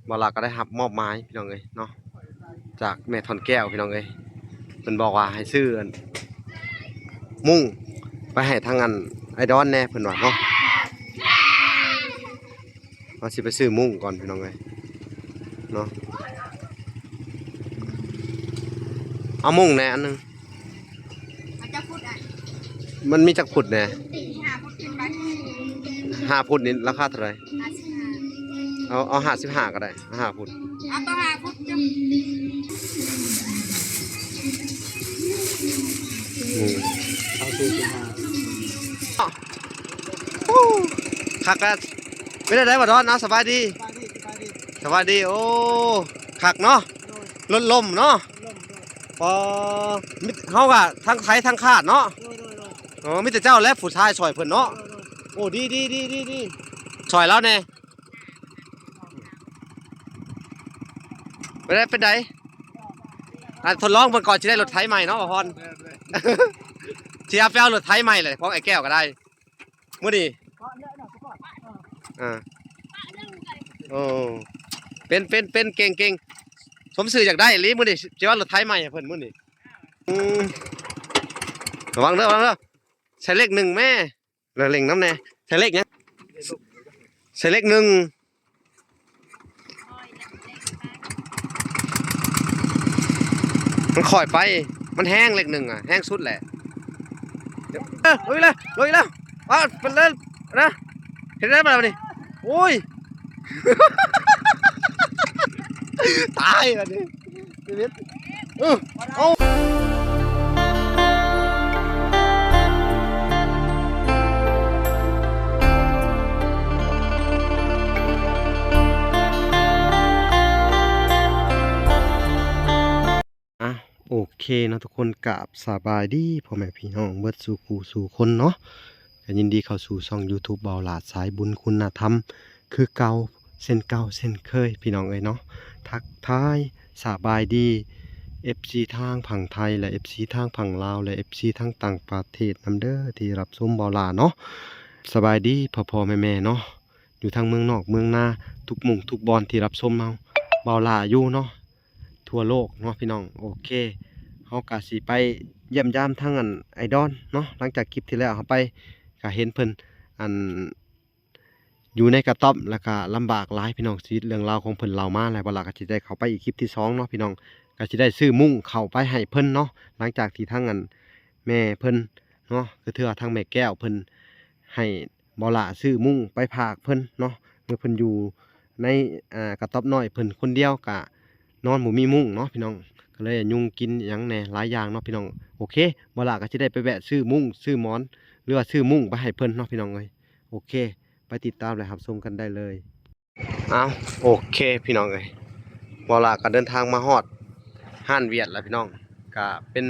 ບ່າວຫຼ້າກໍໄດ້ຮັບມອບໝາຍພີ່ນ້ອງເອີຍເນາະ ຈາກແມ່ທອນແກ້ວພີ່ນ້ອງເອີຍ. ເພິ່ນບອກວ່າໃຫ້ຊື້ອັນ ມຸ້ງໄປໃຫ້ທາງອັນ ອ້າຍດອນແດ່ ເພິ່ນວ່າເນາະ. ວ່າຊິໄປຊື້ມຸ້ງກ່ອນພີ່ນ້ອງເອີຍເນາະ. ເອົາມຸ້ງແດ່ອັນໜຶ່ງ. ມັນຈັກຟຸດອ່ະ? ມັນມີຈັກຟຸດແດ່? ຫ້າຟຸດຂຶ້ນໄປ. ຫ້າຟຸດນີ້ລາຄາເທົ່າໃດ? ຫ້າສິບຫ້າ. ເອົາ ເອົາຫ້າສິບຫ້າກໍໄດ້ ຫ້າຟຸດ. ເອົາຕໍ່ຫ້າຟຸດຈ້ະ. ອືມ ເອົາສີ່ສິບຫ້າ. ໂອ້ ຄັກແລ້ວ. ເປັນຈັ່ງໃດບ່າວດອນ? ເອົາ ສະບາຍດີ. ສະບາຍດີ ສະບາຍດີ. ໂອ້ ຄັກເນາະ. ໂດຍ. ລົດລົ້ມເນາະ. ລົ້ມ ໂດຍ. ອໍ ມີ ເຮົາກະທັງໄຖທັງຄາດເນາະ. ໂດຍ ໂດຍ ໂດຍ. ອໍ ມີແຕ່ເຈົ້າແຫຼະຜູ້ຊາຍຊ່ອຍເພິ່ນເນາະ. ໂດຍ ໂດຍ. ໂອ້ ດີ ດີ ດີ ດີ ຊ່ອຍລາວແດ່. ເປັນໃດ ເປັນໃດ? ອ່າ ທົດລອງເບິ່ງກ່ອນ ຊິໄດ້ລົດໄຖໃໝ່ເນາະ ບ່າວພອນ. ແມ່ນໆ. ຊິເອົາໄປເອົາລົດໄຖໃໝ່ແຫຼະ ຂອງອ້າຍແກ້ວກໍໄດ້. ມື້ນີ້ ອ່າ ໂອ້ ເປັນ ເປັນ ເປັນ ເກັ່ງ ເກັ່ງ ສົມຊື່ຢາກໄດ້ອີ່ຫຼີ. ມື້ນີ້ຊິເອົາລົດໄຖໃໝ່ໃຫ້ເພິ່ນມື້ນີ້. ອືມ ລະວັງເດີ ລະວັງເດີ. ໃສ່ເລກໜຶ່ງແມ້ ລະເລັ່ງນຳແດ່. ໃສ່ເລກຫຍັງ? ໃສ່ເລກໜຶ່ງ. ມັນຄ່ອຍໄປ ມັນແຮງ ເລກໜຶ່ງອະ ແຮງສຸດແຫຼະ. ເອີ ລົງອີກແລ້ວ ລົງອີກແລ້ວ. ອ້າວ ເປັນເລີຍນະ. ເຮັດໄດ້ບໍ່ລະບັດນີ້? ໂອ້ຍ ຕາຍບັດນີ້. ຊີວິດ ເອີ ເອົາ ອ່ະ ໂອເຄເນາະທຸກຄົນ ກາບສະບາຍດີພໍ່ແມ່ພີ່ນ້ອງເບິດສູ່ຄູ່ສູ່ຄົນເນາະ. ກໍຍິນດີເຂົ້າສູ່ຊ່ອງຢູທູບບ່າວຫຼ້າສາຍບຸນຄຸນນະທຳ ຄືເກົ່າ ເຊັ່ນເກົ່າເຊັ່ນເຄີຍ ພີ່ນ້ອງເອີຍເນາະ. ທັກທາຍສະບາຍດີ ເອັຟຊີ ທາງຝັ່ງໄທ ແລະ ເອັຟຊີ ທາງຝັ່ງລາວ ແລະ ເອັຟຊີ ທາງຕ່າງປະເທດນຳເດີ ທີ່ຮັບຊົມບ່າວຫຼ້າເນາະ. ສະບາຍດີພໍ່ໆແມ່ໆເນາະ ຢູ່ທາງເມືອງນອກເມືອງນາ ທຸກໝ່ອງທຸກບ່ອນທີ່ຮັບຊົມເຮົາ ບ່າວຫຼ້າຢູ່ເນາະ ທົ່ວໂລກເນາະ ພີ່ນ້ອງ. ໂອເຄ ເຮົາກະຊິໄປຢ້ຽມຢາມທາງອັນ ອ້າຍດອນເນາະ. ຫຼັງຈາກຄລິບທີ່ແລ້ວເຮົາໄປ ກະເຫັນເພິ່ນອັນ ຢູ່ໃນກະຕ໊ອບ ແລ້ວກະລຳບາກຫຼາຍ ພີ່ນ້ອງ. ຊີວິດເລື່ອງລາວຂອງເພິ່ນເລົ່າມາ ແລ້ວບ່າວຫຼ້າກໍຊິໄດ້ເຂົ້າໄປອີກຄລິບທີສອງເນາະ ພີ່ນ້ອງ. ກໍຊິໄດ້ຊື້ມຸ້ງເຂົ້າໄປໃຫ້ເພິ່ນເນາະ ຫຼັງຈາກທີ່ທາງອັນ ແມ່ເພິ່ນເນາະ ກໍຖືວ່າທາງແມ່ແກ້ວເພິ່ນໃຫ້ບ່າວຫຼ້າຊື້ມຸ້ງໄປຝາກເພິ່ນເນາະ. ເມື່ອເພິ່ນຢູ່ໃນ ອ່າ ກະຕ໊ອບນ້ອຍເພິ່ນຄົນດຽວ ກະນອນບໍ່ມີມຸ້ງເນາະ ພີ່ນ້ອງ. ກໍເລີຍຍຸງກິນຫຍັງແດ່ ຫຼາຍຢ່າງເນາະ ພີ່ນ້ອງ. ໂອເຄ ບ່າວຫຼ້າກໍຊິໄດ້ໄປແວະຊື້ມຸ້ງ ຊື້ໝອນ ຫຼືວ່າຊື້ມຸ້ງໄປໃຫ້ເພິ່ນເນາະ ພີ່ນ້ອງເອີຍ. ໂອເຄ ໄປຕິດຕາມ ແລະ ຮັບຊົມກັນໄດ້ເລີຍ. ເອົາ ໂອເຄ ພີ່ນ້ອງເອີຍ ບ່າວຫຼ້າກໍເດີນທາງມາຮອດຮ້ານຫວຽດແລ້ວ ພີ່ນ້ອງ. ກະເປັນ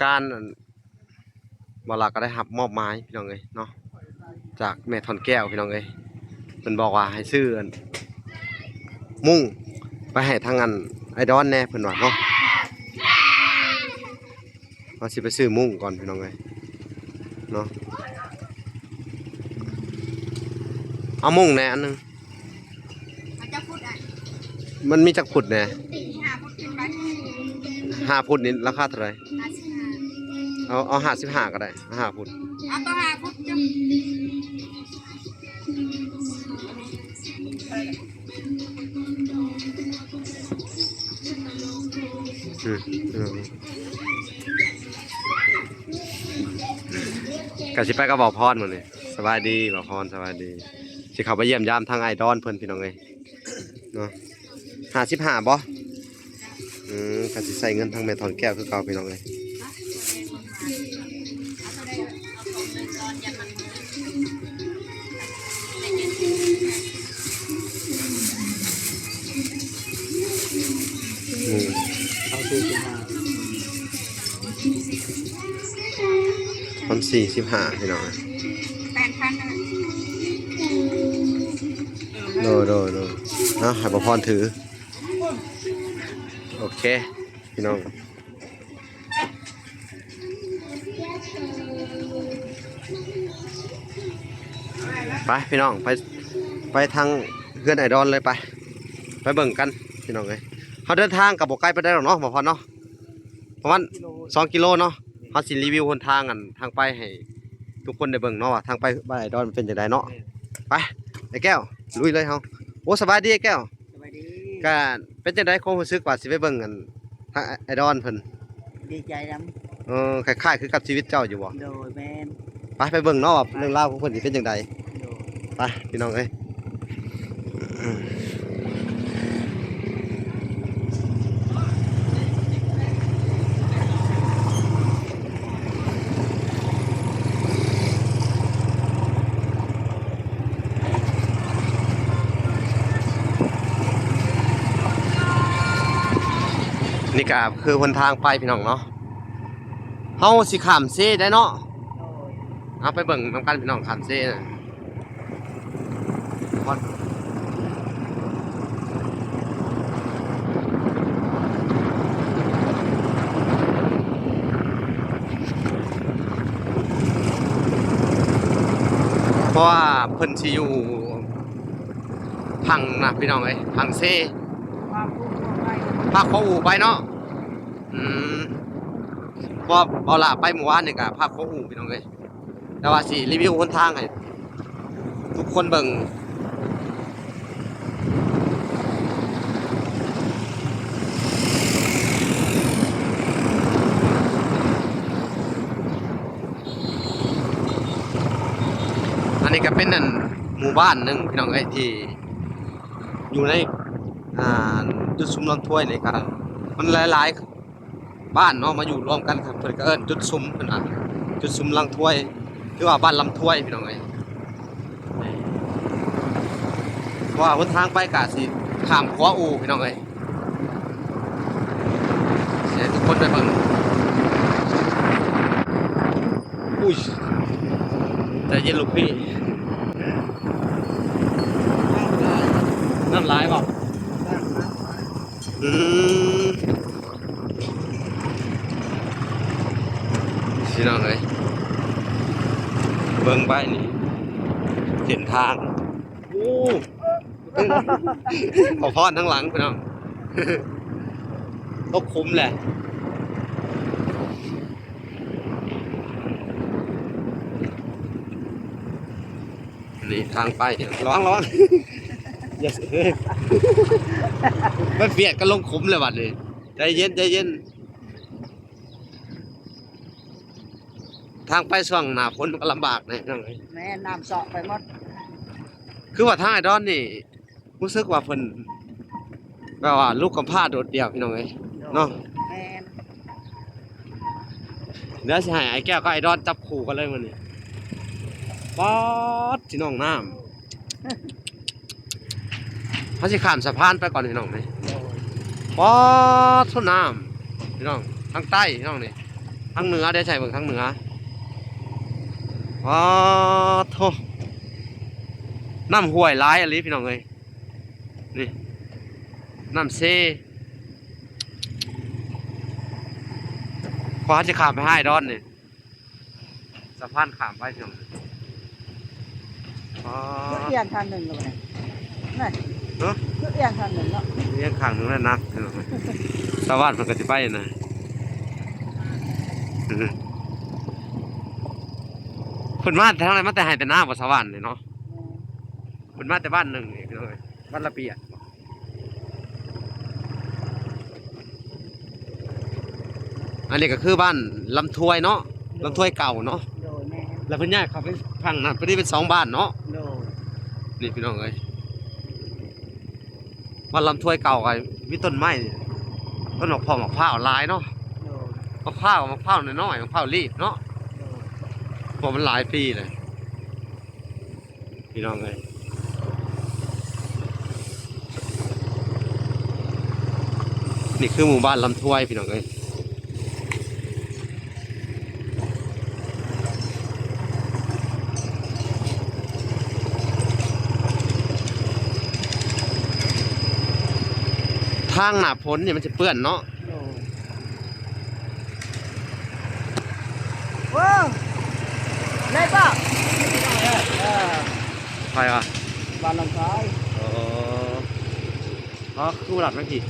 ການ ອັນ ບ່າວຫຼ້າກໍໄດ້ຮັບມອບໝາຍ ພີ່ນ້ອງເອີຍເນາະ ຈາກແມ່ທອນແກ້ວ ພີ່ນ້ອງເອີຍ. ເພິ່ນບອກວ່າໃຫ້ຊື້ອັນ ມຸ້ງໄປໃຫ້ທາງອັນ ອ້າຍດອນແດ່ ເພິ່ນວ່າເນາະ. ວ່າຊິໄປຊື້ມຸ້ງກ່ອນ ພີ່ນ້ອງເອີຍເນາະ. ເອົາມຸ້ງແດ່ອັນໜຶ່ງ. ມັນຈັກຟຸດອ່ະ? ມັນມີຈັກຟຸດແດ່? ຫ້າຟຸດຂຶ້ນໄປ. ຫ້າຟຸດນີ້ລາຄາເທົ່າໃດ? ຫ້າສິບຫ້າ. ເອົາ ເອົາຫ້າສິບຫ້າກໍໄດ້ ຫ້າຟຸດ. ເອົາຕໍ່ຫ້າຟຸດຈ້ະ. ອືມ ອືມ ກະຊິໄປກັບບ່າວພອນມື້ນີ້. ສະບາຍດີບ່າວພອນ ສະບາຍດີ. ຊິເຂົ້າໄປຢ້ຽມຢາມທາງອ້າຍດອນເພິ່ນ ພີ່ນ້ອງເອີຍເນາະ. ຫ້າສິບຫ້າບໍ່? ອືມ ກໍຊິໃຊ້ເງິນທາງແມ່ທອນແກ້ວຄືເກົ່າ ພີ່ນ້ອງເອີຍ. ອືມ ເອົາສີ່ສິບຫ້າ ພັນສີ່ສິບຫ້າ ພີ່ນ້ອງ. ແປດພັນ. ໂດຍ ໂດຍ ໂດຍ. ເອົາ ໃຫ້ບ່າວພອນຖື. ໂອເຄ ພີ່ນ້ອງ ໄປ ພີ່ນ້ອງ ໄປ ໄປທາງເຮືອນອ້າຍດອນເລີຍ ໄປ. ໄປເບິ່ງກັນພີ່ນ້ອງເອີຍ. ເຮົາເດີນທາງກໍບໍ່ໄກປານໃດດອກເນາະ ບໍ່ພອນເນາະ ປະມານສອງກິໂລເນາະ. ເຮົາຊິຣີວິວຫົນທາງ ອັນ ທາງໄປໃຫ້ທຸກຄົນໄດ້ເບິ່ງເນາະ ວ່າທາງໄປບ້ານອ້າຍດອນເປັນຈັ່ງໃດເນາະ. ໄປ ອ້າຍແກ້ວ ລຸຍເລີຍເຮົາ. ໂອ້ ສະບາຍດີອ້າຍແກ້ວ. ສະບາຍດີ. ກະເປັນຈັ່ງໃດຄວາມຮູ້ສຶກວ່າຊິໄປເບິ່ງ ອັນ ທາງອ້າຍດອນເພິ່ນ? ດີໃຈນຳ. ເອີ ຄ້າຍໆຄືກັບຊີວິດເຈົ້າຢູ່ບໍ່? ໂດຍ ແມ່ນ. ໄປ ໄປເບິ່ງເນາະວ່າເລື່ອງລາວຂອງເພິ່ນຊິເປັນຈັ່ງໃດ. ໂດຍ. ໄປພີ່ນ້ອງເອີຍ. ນີ້ກະຄືຫົນທາງໄປພີ່ນ້ອງເນາະ. ເຮົາຊິຂ້າມເຊໄດ້ເນາະ. ໂດຍ. ເຮົາໄປເບິ່ງນຳກັນພີ່ນ້ອງ ຂ້າມເຊນະ. ເພາະວ່າເພິ່ນຊິຢູ່ພັງນະພີ່ນ້ອງເອີຍ ພັງເຊ ພາໂຄອູໄປເນາະ. ອືມ ເພາະວ່າເບົາຫຼ້າໄປມື້ວານນີ້ກະພາໂຄອູພີ່ນ້ອງເອີຍ. ແຕ່ວ່າຊິຣີວິວຫົນທາງໃຫ້ທຸກຄົນເບິ່ງ. ອັນນີ້ກະເປັນ ອັນ ໝູ່ບ້ານໜຶ່ງພີ່ນ້ອງເອີຍ ທີ່ຢູ່ໃນ ອ່າ ຈຸດຊຸມລຳທວຍນີ້ກະ ມັນຫຼາຍໆ ບ້ານເນາະ ມາຢູ່ລວມກັນ ເພິ່ນກໍເອີ້ນຈຸດຊຸມ ເພິ່ນວ່າຈຸດຊຸມລຳທວຍ ຄືວ່າບ້ານລຳທວຍພີ່ນ້ອງເອີຍ. ເພາະວ່າຫົນທາງໄປກະຊິຂ້າມຂົວອູ່ພີ່ນ້ອງເອີຍ. ຊິໃຫ້ທຸກຄົນໄດ້ເບິ່ງ. ອຸ້ຍ ໃຈເຢັນລູກພີ່. ນ້ຳຫຼາຍບໍ່? ອືມ ພີ່ນ້ອງເອີຍ ເບິ່ງໄປນີ້ ເສັ້ນທາງ. ໂອ້ ຂໍພອນທາງຫຼັງພີ່ນ້ອງ ຕົກຂຸມແຫຼະ. ນີ້ທາງໄປ ລະວັງ ລະວັງ ຢ່າ ມັນຫວຽດກັນລົງຂຸມແລ້ວບັດນີ້. ໃຈເຢັນ ໃຈເຢັນ. ທາງໄປຊ່ວງໜ້າຝົນມັນກໍລຳບາກເດ້ພີ່ນ້ອງເອີຍ. ແມ່ນ ນ້ຳເຊາະໄປໝົດ. ຄືວ່າທາງອ້າຍດອນນີ້ ຮູ້ສຶກວ່າເພິ່ນແບບວ່າລູກກຳພ້າໂດດດ່ຽວພີ່ນ້ອງເອີຍ ໂດຍ ເນາະ. ແມ່ນ. ດຽວຊິໃຫ້ອ້າຍແກ້ວກັບອ້າຍດອນຈັບຄູ່ກັນເລີຍມື້ນີ້. ປາດ ພີ່ນ້ອງ ນ້ຳ ເຮົາຊິຂ້າມສະພານໄປກ່ອນພີ່ນ້ອງນີ້. ໂດຍ. ປາດໂທ້ ນ້ຳ ພີ່ນ້ອງ ທາງໃຕ້ພີ່ນ້ອງນີ້ ທາງເໜືອເດ້ ໃສ່ເບິ່ງທາງເໜືອ. ປາດໂທ້ ນ້ຳຫ້ວຍຫຼາຍອີ່ຫຼີພີ່ນ້ອງເອີຍ. ນີ້ ນ້ຳເຊ ກວ່າເຮົາຈະຂ້າມໄປຫາອ້າຍດອນນີ້ ສະພານຂ້າມໄປພີ່ນ້ອງ. ອໍ ຄືອຽງຂ້າງໜຶ່ງແລ້ວນີ້ ນັ້ນ ຮະ ຄືອຽງຂ້າງໜຶ່ງເນາະ ອຽງຂ້າງໜຶ່ງແລ້ວໜັກ. ຊາວບ້ານເພິ່ນກໍຊິໄປນະ ເພິ່ນມາທາງໃດ ມາແຕ່ໄຮ່ແຕ່ນາບໍ່ ຊາວບ້ານນີ້ເນາະ. ແມ່ນ. ເພິ່ນມາແຕ່ບ້ານໜຶ່ງນີ້ພີ່ນ້ອງເອີຍ ບ້ານລະປຽດ. ອັນນີ້ກໍຄືບ້ານລຳທວຍເນາະ ໂດຍ ລຳທວຍເກົ່າເນາະ. ໂດຍ ແມ່ນ. ແລ້ວເພິ່ນຍ້າຍເຂົ້າໄປຝັ່ງນັ້ນ ເພິ່ນໄດ້ເປັນສອງບ້ານເນາະ. ໂດຍ. ນີ້ພີ່ນ້ອງເອີຍ ບ້ານລຳທວຍເກົ່າກໍມີຕົ້ນໄມ້ ຕົ້ນໝາກພ້າວ ໝາກພ້າວຫຼາຍເນາະ. ໂດຍ. ໝາກພ້າວ ໝາກພ້າວນ້ອຍໆ ໝາກພ້າວລີບເນາະ. ໂດຍ. ເພາະມັນຫຼາຍປີແລ້ວ. ພີ່ນ້ອງເອີຍ ນີ້ຄືໝູ່ບ້ານລຳທວຍພີ່ນ້ອງເອີຍ. ທາງໜ້າຝົນນີ້ມັນຈະເປື້ອນເນາະ. ໂດຍ. ໂອ້ ໄດ້ປະ? ເອີ ໃຜວະ? ບ້ານນ້ອງຊາຍ. ອໍ ໂອ້ ອໍ ຄືບໍ່ລັດມາພີ້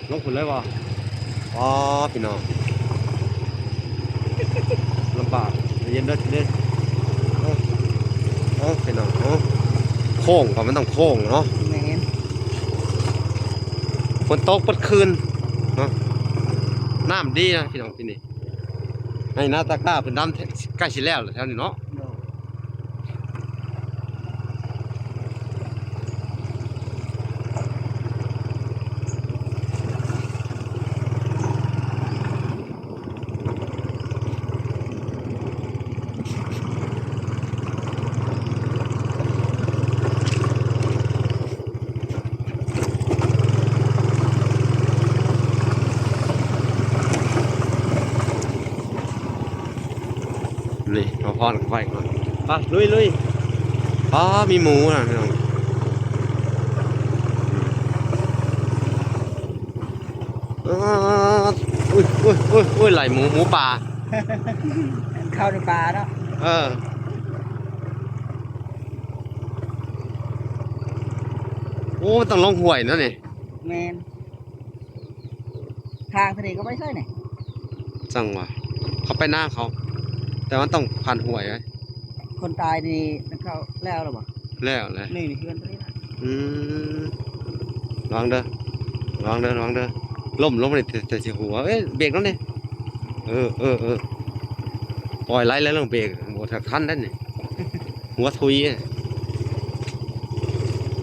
ລົງພຸ້ນເລີຍບໍ່? ອໍ ພີ່ນ້ອງ ລຳບາກ ໃຈເຢັນເດີ ເດີ ເອີ ເອີ ພີ່ນ້ອງ ເອີ ໂຄ້ງກໍມັນຕ້ອງໂຄ້ງເນາະ ແມ່ນ ຝົນຕົກເບິດຄືນເນາະ ນ້ຳດີນະພີ່ນ້ອງ ທີ່ນີ້ ໃຫ້ນາຕາກ້າເພິ່ນດຳ ໃກ້ຊິແລ້ວແລ້ວແຖວນີ້ເນາະ. ນີ້ ເອົາພອນເຂົ້າໄປກ່ອນ ໄປ ລຸຍໆ ອໍ ມີໝູນະພີ່ນ້ອງ ອາ ອຸ້ຍໆໆໆ ໄລ່ໝູ ໝູປ່າ ເຂົ້າໃນປ່າເນາະ ເອີ ໂອ້ ມັນຕ້ອງລົງຫ້ວຍເນາະນີ້ ແມ່ນ. ທາງທະເລກໍໄປໃສນີ້? ຈັ່ງຫວະ ເຂົາໄປນາເຂົາ ແຕ່ມັນຕ້ອງຜ່ານຫ້ວຍໄດ໋. ຄົນຕາຍນີ້ເຂົາແລ້ວແລ້ວບໍ່? ແລ້ວແຫຼະ ນີ້ ນີ້ເຮືອນຕົວນີ້ນະ. ອືມ ລະວັງເດີ ລະວັງເດີ ລະວັງເດີ ລົ້ມລົງນີ້ແຕ່ ແຕ່ຊິຫົວ. ເອີຍ ເບກນຳນີ້ ເອີ ເອີ ເອີ ປ່ອຍໄຫຼແລ້ວ ເລື່ອງເບກບໍ່ທັນໄດ໋ນີ້. ຫົວທຸຍ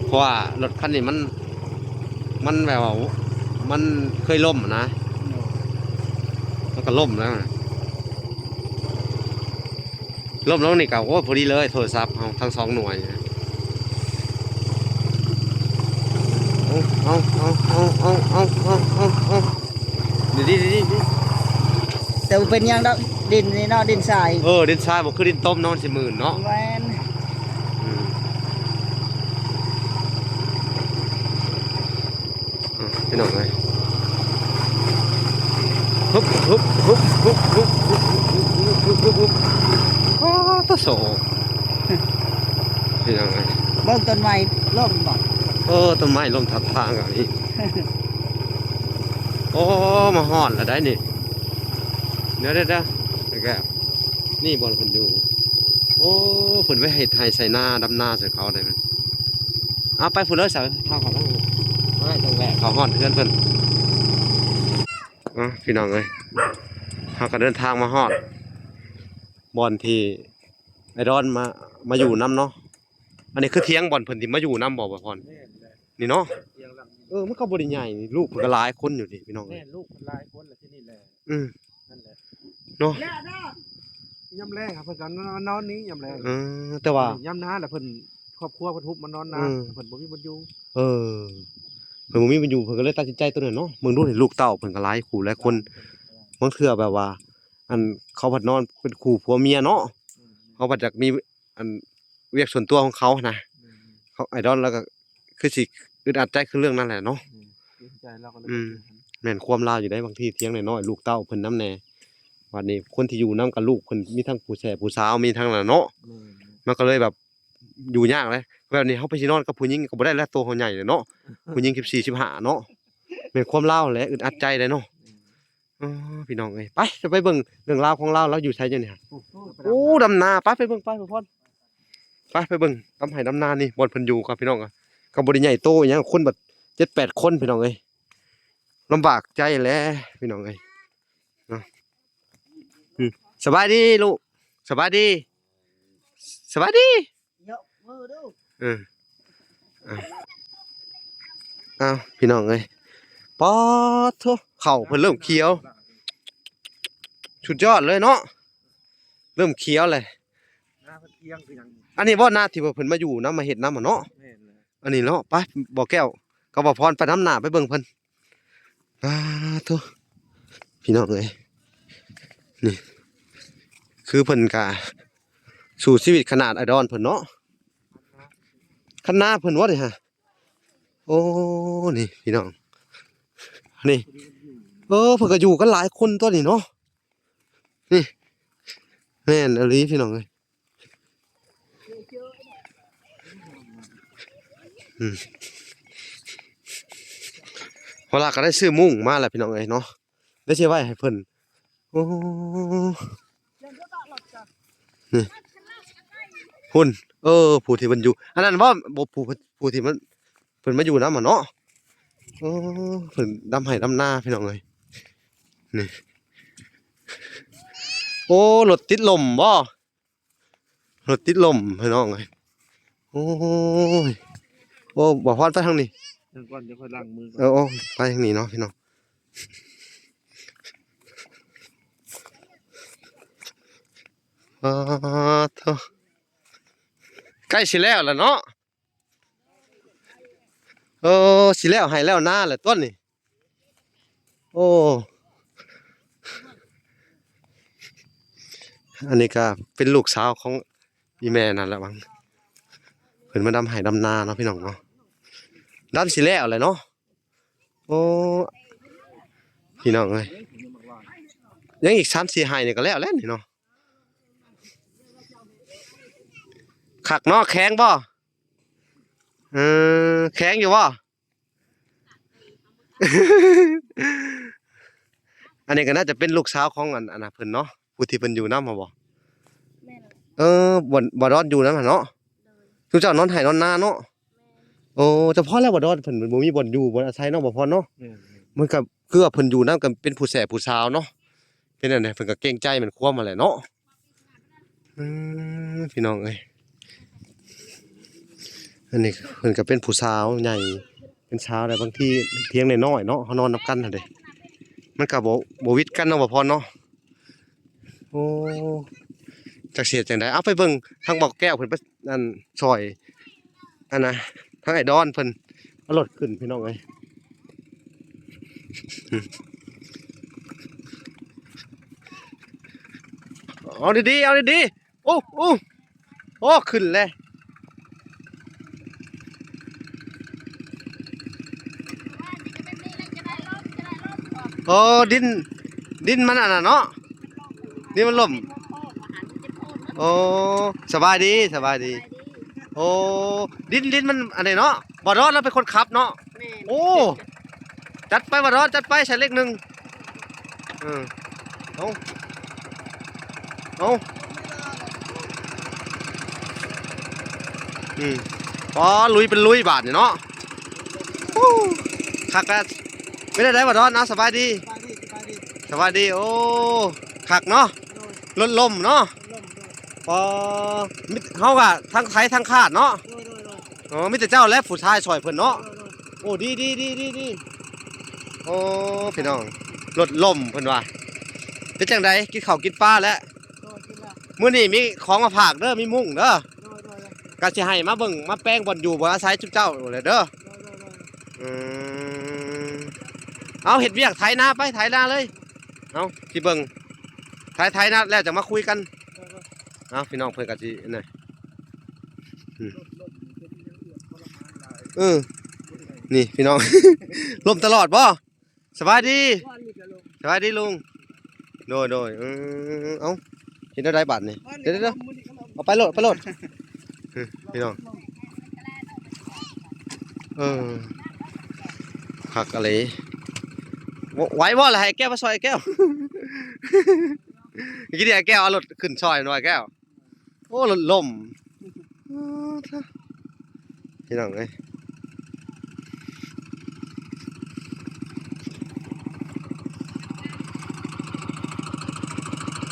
ເພາະວ່າລົດຄັນນີ້ມັນ ມັນແບບວ່າ ມັນເຄີຍລົ້ມນະ ແລ້ວກໍລົ້ມນະ ລົ້ມລົງນີ້ກໍ ໂອ້ ພໍດີເລີຍ ໂທລະສັບເຮົາທັງສອງໜ່ວຍ. ເອົາ ເອົາ ເອົາ ເອົາ ເອົາ ເອົາ ເອົາ ເອົາ ດີໆໆໆ ແຕ່ບໍ່ເປັນຫຍັງດອກ ດິນນີ້ເນາະ ດິນຊາຍ ເອີ ດິນຊາຍ ບໍ່ຄືດິນຕົມເນາະ ມັນຊິມື່ນເນາະ ແມ່ນ ອືມ ອືມ ພີ່ນ້ອງເອີຍ ຮຶບ ຮຶບ ຮຶບ ຮຶບ ຮຶບ ໂອ້ ຕາໂສ ພີ່ນ້ອງເອີຍ ເບິ່ງຕົ້ນໄມ້ລົ້ມບໍ່? ເອີ ຕົ້ນໄມ້ລົ້ມທັບທາງອັນນີ້. ໂອ້ ມາຮອດແລ້ວໄດ໋ນີ້ ດຽວໆໆ ແລ້ວກໍ ນີ້ບ່ອນເພິ່ນຢູ່. ໂອ້ ເພິ່ນໄວ້ເຮັດໄຮ່ໃສ່ນາ ດຳນາໃສ່ເຂົາໄດ໋. ເອົາ ໄປພຸ້ນເລີຍ ສາວ ທາງເຂົາທາງ ເອີ ຕ້ອງແວະເຂົ້າຮອດເຮືອນເພິ່ນ. ເອົາ ພີ່ນ້ອງເອີຍ ເຮົາກໍເດີນທາງມາຮອດບ່ອນທີ່ອ້າຍດອນມາ ມາຢູ່ນຳເນາະ. ອັນນີ້ຄືຖຽງບ່ອນເພິ່ນທີ່ມາຢູ່ນຳບໍ່ ບ່າວພອນ? ແມ່ນແຫຼະ ນີ້ເນາະ ຖຽງຫຼັງນີ້ ເອີ ມັນກໍບໍ່ໄດ້ໃຫຍ່ ລູກເພິ່ນກໍຫຼາຍຄົນຢູ່ເດພີ່ນ້ອງ. ແມ່ນ ລູກເພິ່ນຫຼາຍຄົນແຫຼະທີ່ນີ້ແຫຼະ. ອືມ ນັ້ນແຫຼະເນາະ ຍາມແລງເພິ່ນກໍນອນນີ້ ຍາມແລງ. ເອີ ແຕ່ວ່າຍາມນາລະເພິ່ນ ຄອບຄົວເພິ່ນຮຸບມານອນນາ ເອີ ເພິ່ນບໍ່ມີບ່ອນຢູ່. ເອີ ເພິ່ນບໍ່ມີບ່ອນຢູ່ ເພິ່ນກໍເລີຍຕັດສິນໃຈຕົວນັ້ນເນາະ. ເບິ່ງດູນີ້ ລູກເຕົ້າເພິ່ນກໍຫຼາຍຄູ່ຫຼາຍຄົນ ບາງເທື່ອແບບວ່າ ອັນ ເຂົາພັດນອນເປັນຄູ່ຜົວເມຍເນາະ ເຂົາພັດຢາກມີ ອັນ ວຽກສ່ວນຕົວຂອງເຂົານະ ແມ່ນໆ ເຂົາ ອ້າຍດອນລາວກໍຄືຊິອຶດອັດໃຈຄືເລື່ອງນັ້ນແຫຼະເນາະ. ແມ່ນ ເກງໃຈລາວກໍເລີຍ ອືມ ບໍ່ຢູ່ຫັ້ນ. ແມ່ນຄວາມລາວຢູ່ໃດ໋ ບາງທີຖຽງນ້ອຍໆ ລູກເຕົ້າເພິ່ນນຳແດ່ ບັດນີ້ຄົນທີ່ຢູ່ນຳກັບລູກເພິ່ນມີທັງຜູ້ແຊຜູ້ສາວ ມີທັງນັ້ນເນາະ. ແມ່ນໆ ມັນກໍເລີຍແບບຢູ່ຍາກເລີຍ ແບບນີ້ເຮົາໄປຊິນອນກັບຜູ້ຍິງກໍບໍ່ໄດ້ແລ້ວ ໂຕເຮົາໃຫຍ່ແລ້ວເນາະ ຜູ້ຍິງສິບສີ່ ສິບຫ້າເນາະ. ແມ່ນຄວາມລາວແຫຼະ ອຶດອັດໃຈເດ້ເນາະ. ແມ່ນ ອໍ ພີ່ນ້ອງເອີຍ ໄປ ໄປເບິ່ງເລື່ອງລາວຂອງລາວ ລາວຢູ່ໃສຢູ່ນີ້. ໂອ້ ໂອ້ ດຳນາ ໄປ ໄປເບິ່ງ ໄປ ໄປ ໄປ ໄປເບິ່ງດຳໄຮ່ດຳນານີ້ ບ່ອນເພິ່ນຢູ່ກັບພີ່ນ້ອງ ກໍບໍ່ໄດ້ໃຫຍ່ໂຕອີ່ຫຍັງ ຄົນບັດເຈັດແປດຄົນພີ່ນ້ອງເອີຍ ລຳບາກໃຈແຫຼະພີ່ນ້ອງເອີຍເນາະ. ອືມ ສະບາຍດີລູກ ສະບາຍດີ ສະບາຍດີ. ເອີ ເອົາ ເອົາ ພີ່ນ້ອງເອີຍ ປາດໂທ້ ເຂົ້າເພິ່ນເລີ່ມຂຽວ ສຸດຍອດເລີຍເນາະ ເລີ່ມຂຽວເລີຍ. ນາເພິ່ນກຽງຄືຫຍັງ? ອັນນີ້ບໍ່ນາທີ່ວ່າເພິ່ນມາຢູ່ນຳ ມາເຮັດນຳຫັ້ນເນາະ? ແມ່ນແຫຼະ ອັນນີ້ເນາະ. ໄປ ບ່າວແກ້ວກັບບ່າວພອນ ໄປນຳໜ້າໄປເບິ່ງເພິ່ນ. ສາທຸ ພີ່ນ້ອງເອີຍ ນີ້ ຄືເພິ່ນກະສູ້ຊີວິດຂະໜາດ ອ້າຍດອນເພິ່ນເນາະ. ຄັນນາເພິ່ນບໍ່ນີ້ຫະ? ໂອ້ ນີ້ພີ່ນ້ອງ ນີ້ ເອີ ເພິ່ນກໍຢູ່ກັນຫຼາຍຄົນຕົວະນີ້ເນາະ. ນີ້ ແມ່ນອີ່ຫຼີພີ່ນ້ອງເອີຍ. ອືມ ວະລາກໍໄດ້ຊື້ມຸ້ງມາແລ້ວພີ່ນ້ອງເອີຍເນາະ ດຽວຊິໄວ້ໃຫ້ເພິ່ນ. ໂອ້ ນີ້ ພຸ້ນ ເອີ ຜູ້ທີ່ເພິ່ນຢູ່ ອັນນັ້ນບໍ່ ບໍ່ ຜູ້ ຜູ້ທີ່ມັນ ເພິ່ນມາຢູ່ນຳຫັ້ນເນາະ. ໂອ້ ເພິ່ນດຳໄຮ່ດຳນາພີ່ນ້ອງເອີຍ ນີ້. ໂອ້ ລົດຕິດລົມບໍ່? ລົດຕິດລົມພີ່ນ້ອງເອີຍ. ໂອ້ຍ ໂອ້ ບໍ່ພອນໄປທາງນີ້ ທາງກ່ອນ ດຽວຄ່ອຍລ້າງມືກ່ອນ. ເອີ ໂອ້ ໄປທາງນີ້ເນາະພີ່ນ້ອງ. ປາດໂທ້ ໃກ້ຊິແລ້ວລະເນາະ. ເອີ ຊິແລ້ວໄຮ່ແລ້ວນາແຫຼະຕົວນີ້. ໂອ້ ອັນນີ້ກໍເປັນລູກສາວຂອງອີ່ແມ່ນັ້ນລະຫວັງ ເພິ່ນມາດຳໄຮ່ດຳນາເນາະພີ່ນ້ອງເນາະ. ດຳຊິແລ້ວແຫຼະເນາະ. ໂອ້ ພີ່ນ້ອງເອີຍ ຍັງອີກສາມສີ່ໄຮ່ນີ້ກໍແລ້ວແລ້ວນີ້ເນາະ. ຄັກເນາະ ແຂງບໍ່? ເອີ ແຂງຢູ່ບໍ່? ອັນນີ້ກໍໜ້າຈະເປັນລູກສາວຂອງອັນ ອັນນະເພິ່ນເນາະ ຜູ້ທີ່ເພິ່ນຢູ່ນຳຫັ້ນບໍ່? ແມ່ນ. ເອີ ບ່ອນ ບ່າວດອນຢູ່ນຳຫັ້ນເນາະ. ໂດຍ. ຊຸມເຈົ້ານອນໄຮ່ນອນນາເນາະ. ແມ່ນ. ໂອ້ ຈະພໍແລ້ວ ບ່າວດອນເພິ່ນບໍ່ມີບ່ອນຢູ່ບ່ອນອາໄສເນາະ ບ່າວພອນເນາະ. ແມ່ນໆ. ມັນກໍຄືວ່າເພິ່ນຢູ່ນຳກັນເປັນຜູ້ແສຜູ້ສາວເນາະ ເປັນອັນໃດເພິ່ນກໍເກງໃຈແມ່ນຄວາມຫັ້ນແຫຼະເນາະ. ອືມ ພີ່ນ້ອງເອີຍ ອັນນີ້ເພິ່ນກໍເປັນຜູ້ສາວໃຫຍ່ ເປັນສາວແລ້ວ ບາງທີພຽງນ້ອຍໆເນາະ ເຮົານອນນຳກັນຫັ້ນເດ້ ມັນກໍບໍ່ ບໍ່ຫວິດກັນເນາະ ບ່າວພອນເນາະ. ໂອ້ ຈັກຊິເຮັດຈັ່ງໃດ ເອົາໄປເບິ່ງທາງບ່າວແກ້ວເພິ່ນໄປ ອັນ ຊ່ອຍ ອັນນະ ທາງອ້າຍດອນເພິ່ນເອົາລົດຂຶ້ນ ພີ່ນ້ອງເອີຍ. ເອົາດີໆ ເອົາດີໆ ໂອ້ ໂອ້ ໂອ້ ຂຶ້ນແລ້ວ. ໂອ້ ດິນ ດິນມັນອັນນັ້ນເນາະ ດິນມັນລົ້ມ. ໂອ້ ສະບາຍດີ ສະບາຍດີ. ໂອ້ ດິນ ດິນມັນອັນນີ້ເນາະ ບ່າວດອນລາວເປັນຄົນຂັບເນາະ. ແມ່ນ. ໂອ້ ຈັດໄປ ບ່າວດອນ ຈັດໄປ ໃສ່ເລກໜຶ່ງ. ເອີ ເອົາ ເອົາ ອືມ ອໍ ລຸຍເປັນລຸຍບາດນີ້ເນາະ. ໂອ້ ຄັກແລ້ວ ເປັນຈັ່ງໃດ ບ່າວດອນ? ເອົາ ສະບາຍດີ ສະບາຍດີ ສະບາຍດີ. ໂອ້ ຄັກເນາະ. ໂດຍ. ລົດລົ້ມເນາະ. ອໍ ເຮົາກະທັງໄຖທັງຄາດເນາະ. ໂດຍ ໂດຍ ໂດຍ. ອໍ ມີແຕ່ເຈົ້າແຫຼະຜູ້ຊາຍຊ່ອຍເພິ່ນເນາະ. ໂດຍ ໂດຍ. ໂອ້ ດີ ດີ ໂອ້ ພີ່ນ້ອງ ລົດລົ້ມເພິ່ນວ່າ. ເປັນຈັ່ງໃດ ກິນເຂົ້າກິນປາແລ້ວ? ໂດຍ ກິນແລ້ວ. ມື້ນີ້ມີຂອງມາຝາກເດີ ມີມຸ້ງເດີ. ໂດຍ ໂດຍ ໂດຍ. ກະຊິໃຫ້ມາເບິ່ງມາແປງບ່ອນຢູ່ບ່ອນອາໄສຈຸເຈົ້າແຫຼະເດີ. ໂດຍ ໂດຍ ໂດຍ. ອືມ ເອົາ ເຮັດວຽກໄຖນາໄປ ໄຖນາເລີຍ. ເອົາ ຊິເບິ່ງ ໄຖ ໄຖນາແລ້ວຈະມາຄຸຍກັນ. ໂດຍ ໂດຍ. ເອົາ ພີ່ນ້ອງເພິ່ນກະຊິ ອັນນັ້ນ ອືມ ເອີ ນີ້ພີ່ນ້ອງ ລົ້ມຕະຫຼອດບໍ່? ສະບາຍດີ ສະບາຍດີລຸງ. ໂດຍ ໂດຍ. ເອີ ເອົາ ເຮັດແນວໃດບາດນີ້? ດຽວໆ ເອົາໄປໂລດ ໄປໂລດ. ເອີ ພີ່ນ້ອງ ເອີ ຄັກອີ່ຫຼີ. ໄຫວບໍ່ລະ ໃຫ້ແກ້ວມາຊ່ອຍແກ້ວ. ກີ້ນີ້ແກ້ວເອົາລົດຂຶ້ນຊ່ອຍໜ້ອຍແກ້ວ. ໂອ້ ລົດລົ້ມ ພີ່ນ້ອງເອີຍ.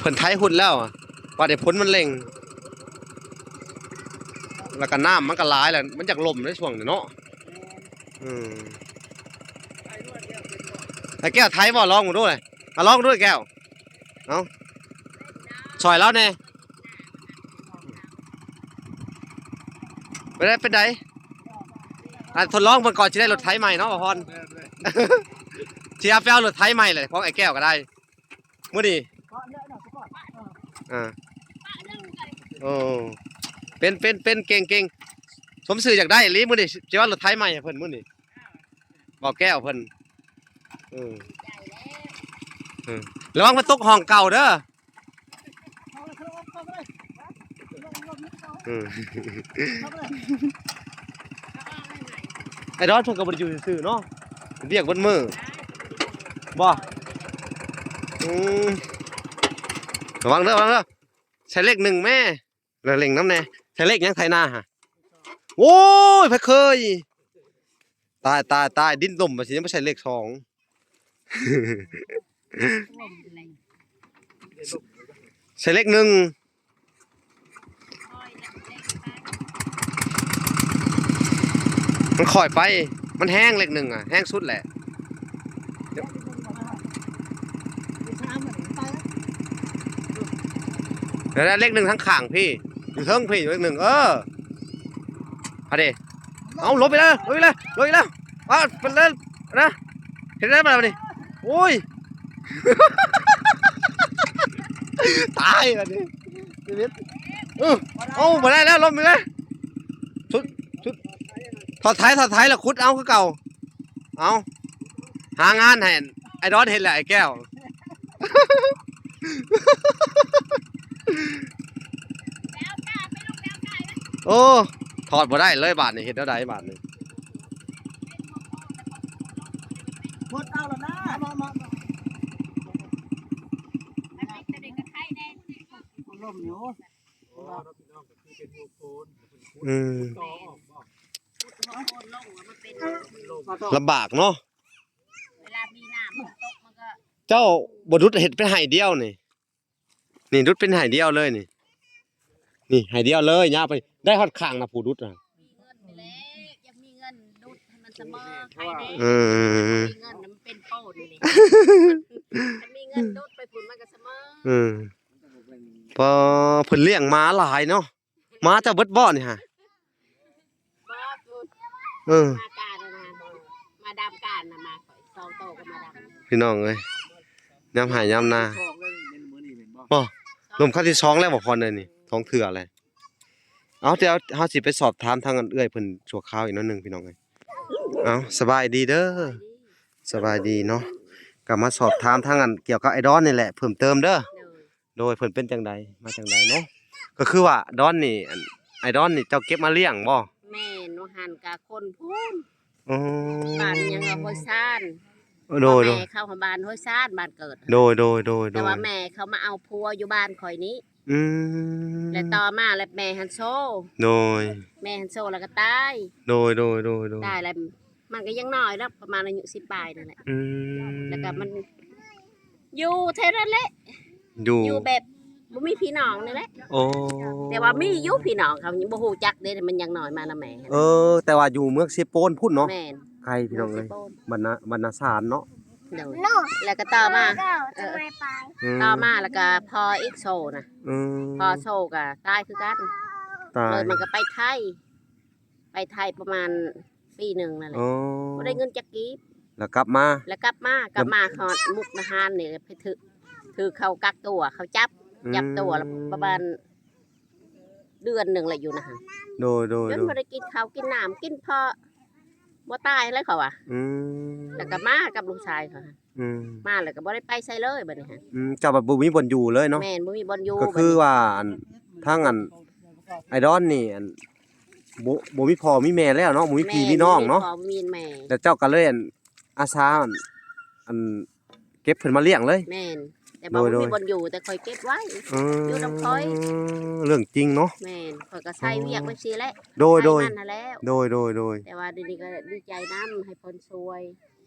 ເພິ່ນໄຖຮຸດແລ້ວ ບາດນີ້ຝົນມັນເລັ່ງ ແລ້ວກໍນ້ຳມັນກໍຫຼາຍແລ້ວ ມັນຢາກລົ້ມໃນຊ່ວງນີ້ເນາະ. ອືມ ໄອ້ແກ້ວໄຖບໍ່? ລອງເບິ່ງດູເລີຍ ອາ ລອງດູໄອ້ແກ້ວ. ເອົາ ຊ່ອຍລາວແດ່. ເປັນໃດ ເປັນໃດ? ອາ ທົດລອງເບິ່ງກ່ອນ ຊິໄດ້ລົດໄຖໃໝ່ເນາະ ບ່າວພອນ. ຊິເອົາໄປເອົາລົດໄຖໃໝ່ແຫຼະ ຂອງໄອ້ແກ້ວກໍໄດ້ ມື້ນີ້. ອາ ໂອ້ ເປັນ ເປັນ ເປັນ ເກັ່ງ ເກັ່ງ ສົມຊື່ຢາກໄດ້ອີ່ຫຼີມື້ນີ້ ຊິເອົາລົດໄຖໃໝ່ໃຫ້ເພິ່ນມື້ນີ້. ບ່າວແກ້ວເພິ່ນ ເອີ ເອີ ລະວັງມັນຕົກຫ້ອງເກົ່າເດີ. ເອີ ໄອ້ດອນເພິ່ນກໍບໍ່ໄດ້ຢູ່ຊື່ໆເນາະ. ວຽກເບິດມື້ບໍ່? ອືມ ລະວັງເດີ ລະວັງເດີ ໃສ່ເລກໜຶ່ງແມ້ ລະເລັ່ງນຳແດ່. ໃສ່ເລກຫຍັງໄຖນາຫະ? ໂອ້ຍ ໃຜເຄີຍ? ຕາຍ ຕາຍ ຕາຍ ດິນລົມວ່າຊິຍັງບໍ່ໃສ່ເລກສອງ ໃສ່ເລກໜຶ່ງ ມັນຄ່ອຍໄປ ມັນແຮງເລກໜຶ່ງອະ ແຮງສຸດແຫຼະ. ແລ້ວເລກໜຶ່ງທາງຂ້າງພີ້ ຢູ່ເທິງພີ້ເລກໜຶ່ງ ເອີ ພາເດ ເອົາ ຫຼົບໄປແລ້ວ ຫຼົບໄປແລ້ວ ຫຼົບໄປແລ້ວ ເອົາ ໄປແລ້ວນະ ເຮັດໄດ້ບໍ່ລະບາດນີ້? ໂອ້ຍ ຕາຍບາດນີ້ຊີວິດ ເອີ ເອົາ ບໍ່ໄດ້ແລ້ວ ລົ້ມອີກແລ້ວ ຊຸດ ຊຸດ ຖອດໄຖ ຖອດໄຖ ແລ້ວຂຸດເອົາຄືເກົ່າ ເອົາ ຫາງານໃຫ້ອ້າຍດອນເຮັດແຫຼະ ອ້າຍແກ້ວ. ໂອ້ ຖອດບໍ່ໄດ້ເລີຍບາດນີ້ ເຮັດແນວໃດບາດນີ້? ຫົດເອົາລະນະ ມາ ມາ ມາ ລົມຢູ່ ອືມ ລຳບາກເນາະ ເວລາມີນ້ຳມັນຕົກ ມັນກໍ ເຈົ້າບໍ່ດຸດເຮັດເປັນໄຮ່ດຽວນີ້ ນີ້ດຸດເປັນໄຮ່ດຽວເລີຍນີ້ ນີ້ໄຮ່ດຽວເລີຍ ຍາວໄປ ໄດ້ຮອດຂ້າງນະ ຜູ້ດຸດນະ ມີເງິນນີ້ແຫຼະ ຢາກມີເງິນດຸດໃຫ້ມັນສະເໝີ ໃຄແດ່ ເອີ ມີເງິນນະ ມັນເປັນໂປ້ນນີ້ ຄັນມີເງິນດຸດໄປພຸ້ນ ມັນກໍສະເໝີ ເອີ ປາ ເພິ່ນລ້ຽງໝາຫຼາຍເນາະ ໝາເຈົ້າເບິດບໍ່ນີ້ຫະ? ບໍ່ ເອີ ມາການນະ ມາດາມການນະ ມາສອງໂຕກໍມາດາມ ພີ່ນ້ອງເອີຍ ຍາມໄຮ່ຍາມນາ ບໍ່ ລົມຄັ້ງທີສອງແລ້ວບໍ່ພອນເອີຍນີ້ ສອງເທື່ອແລ້ວ ເອົາ ດຽວເຮົາຊິໄປສອບຖາມທາງອັນເອື້ອຍເພິ່ນຊົ່ວຄາວອີກໜ້ອຍໜຶ່ງ ພີ່ນ້ອງເອີຍ ເອົາ ສະບາຍດີເດີ ສະບາຍດີເນາະ ກໍມາສອບຖາມທາງອັນກ່ຽວກັບອ້າຍດອນນີ້ແຫຼະ ເພີ່ມເຕີມເດີ ໂດຍ ໂດຍ ເພິ່ນເປັນຈັ່ງໃດ ມາຈັ່ງໃດເນາະ ກໍຄືວ່າດອນນີ້ ອັນ ອ້າຍດອນນີ້ເຈົ້າເກັບມາລ້ຽງບໍ່? ແມ່ນ ວ່າຫັ້ນກະຄົນພຸ້ນ ອໍ ບ້ານຫຍັງ ຫ້ວຍຊານ ໂດຍ ແມ່ເຂົາບ້ານຫ້ວຍຊານ ບ້ານເກີດ ໂດຍ ໂດຍ ໂດຍ ແຕ່ວ່າແມ່ເຂົາມາເອົາຜົວຢູ່ບ້ານຂ້ອຍນີ້ ອືມ ແລະຕໍ່ມາແລ້ວແມ່ຫັ້ນໂຊ ໂດຍ ແມ່ຫັ້ນໂຊແລ້ວກໍຕາຍ ໂດຍ ໂດຍ ໂດຍ ໂດຍ ຕາຍແລ້ວ ມັນກໍຍັງນ້ອຍດອກ ປະມານອາຍຸສິບປາຍນັ້ນແຫຼະ ອືມ ແລ້ວກໍມັນຢູ່ແຖວນັ້ນແຫຼະ ຢູ່ ຢູ່ແບບບໍ່ມີພີ່ນ້ອງນີ້ແຫຼະ ໂອ້ ແຕ່ວ່າມີຢູ່ພີ່ນ້ອງເຂົາຍັງບໍ່ຮູ້ຈັກເດ້ ມັນຍັງນ້ອຍມານຳແມ່ ເອີ ແຕ່ວ່າຢູ່ເມືອງເຊໂປນພຸ້ນເນາະ ແມ່ນ ໄກພີ່ນ້ອງເອີຍ ເມືອງເຊໂປນ ບັນນາ ບັນນາສານເນາະ ໂດຍ ແລ້ວກໍຕໍ່ມາ ເອີ ອືມ ຕໍ່ມາແລ້ວກໍພໍ່ອີກໂຊນະ ອືມ ພໍ່ໂຊກໍຕາຍຄືກັນ ຕາຍ ເລີຍມັນກໍໄປໄທ ໄປໄທປະມານປີໜຶ່ງນັ້ນແຫຼະ ອໍ ບໍ່ໄດ້ເງິນຈັກກີບ ແລ້ວກັບມາ ແລ້ວກັບມາ ກັບມາຮອດມຸກດາຫານນີ້ ໄປຖືກ ຖືກເຂົາກັກຕົວ ເຂົາຈັບ ອືມ ຈັບຕົວແລ້ວປະມານເດືອນໜຶ່ງແຫຼະຢູ່ນະຫັ້ນ ໂດຍ ໂດຍ ຈົນ ໂດຍ ບໍ່ໄດ້ກິນເຂົ້າກິນນ້ຳ ກິນເພາະບໍ່ຕາຍແລ້ວເຂົາວ່າ ອືມ ແລ້ວກໍມາກັບລູກຊາຍເຂົາ ອືມ ມາແລ້ວກໍບໍ່ໄດ້ໄປໃສເລີຍບັດນີ້ຫັ້ນ ອືມ ເຈົ້າບັດບໍ່ມີບ່ອນຢູ່ເລີຍເນາະ ແມ່ນ ບໍ່ມີບ່ອນຢູ່ ກໍຄືວ່າ ອັນ ທາງ ອັນ ອ້າຍດອນນີ້ ອັນ ບໍ່ ບໍ່ມີພໍ່ມີແມ່ແລ້ວເນາະ ບໍ່ມີພີ່ມີນ້ອງເນາະ ບໍ່ມີພໍ່ມີແມ່ ແລ້ວເຈົ້າກໍເລີຍ ອັນ ອາສາ ອັນ ອັນ ເກັບເພິ່ນມາລ້ຽງເລີຍ ແມ່ນ ແຕ່ວ່າ ໂດຍ ບໍ່ມີ ໂດຍ ບ່ອນຢູ່ ແຕ່ຂ້ອຍເກັບໄວ້ ເອີ ຢູ່ນຳຂ້ອຍ ເລື່ອງຈິງເນາະ ແມ່ນ ຂ້ອຍກໍໃຊ້ວຽກໄວ້ຊີ້ແຫຼະ ໂດຍ ໂດຍ ໃຫ້ມັນຫັ້ນແລ້ວ ໂດຍ ໂດຍ ໂດຍ ແຕ່ວ່າດຽວນີ້ກໍດີໃຈນຳ ໃຫ້ເພິ່ນຊ່ວຍ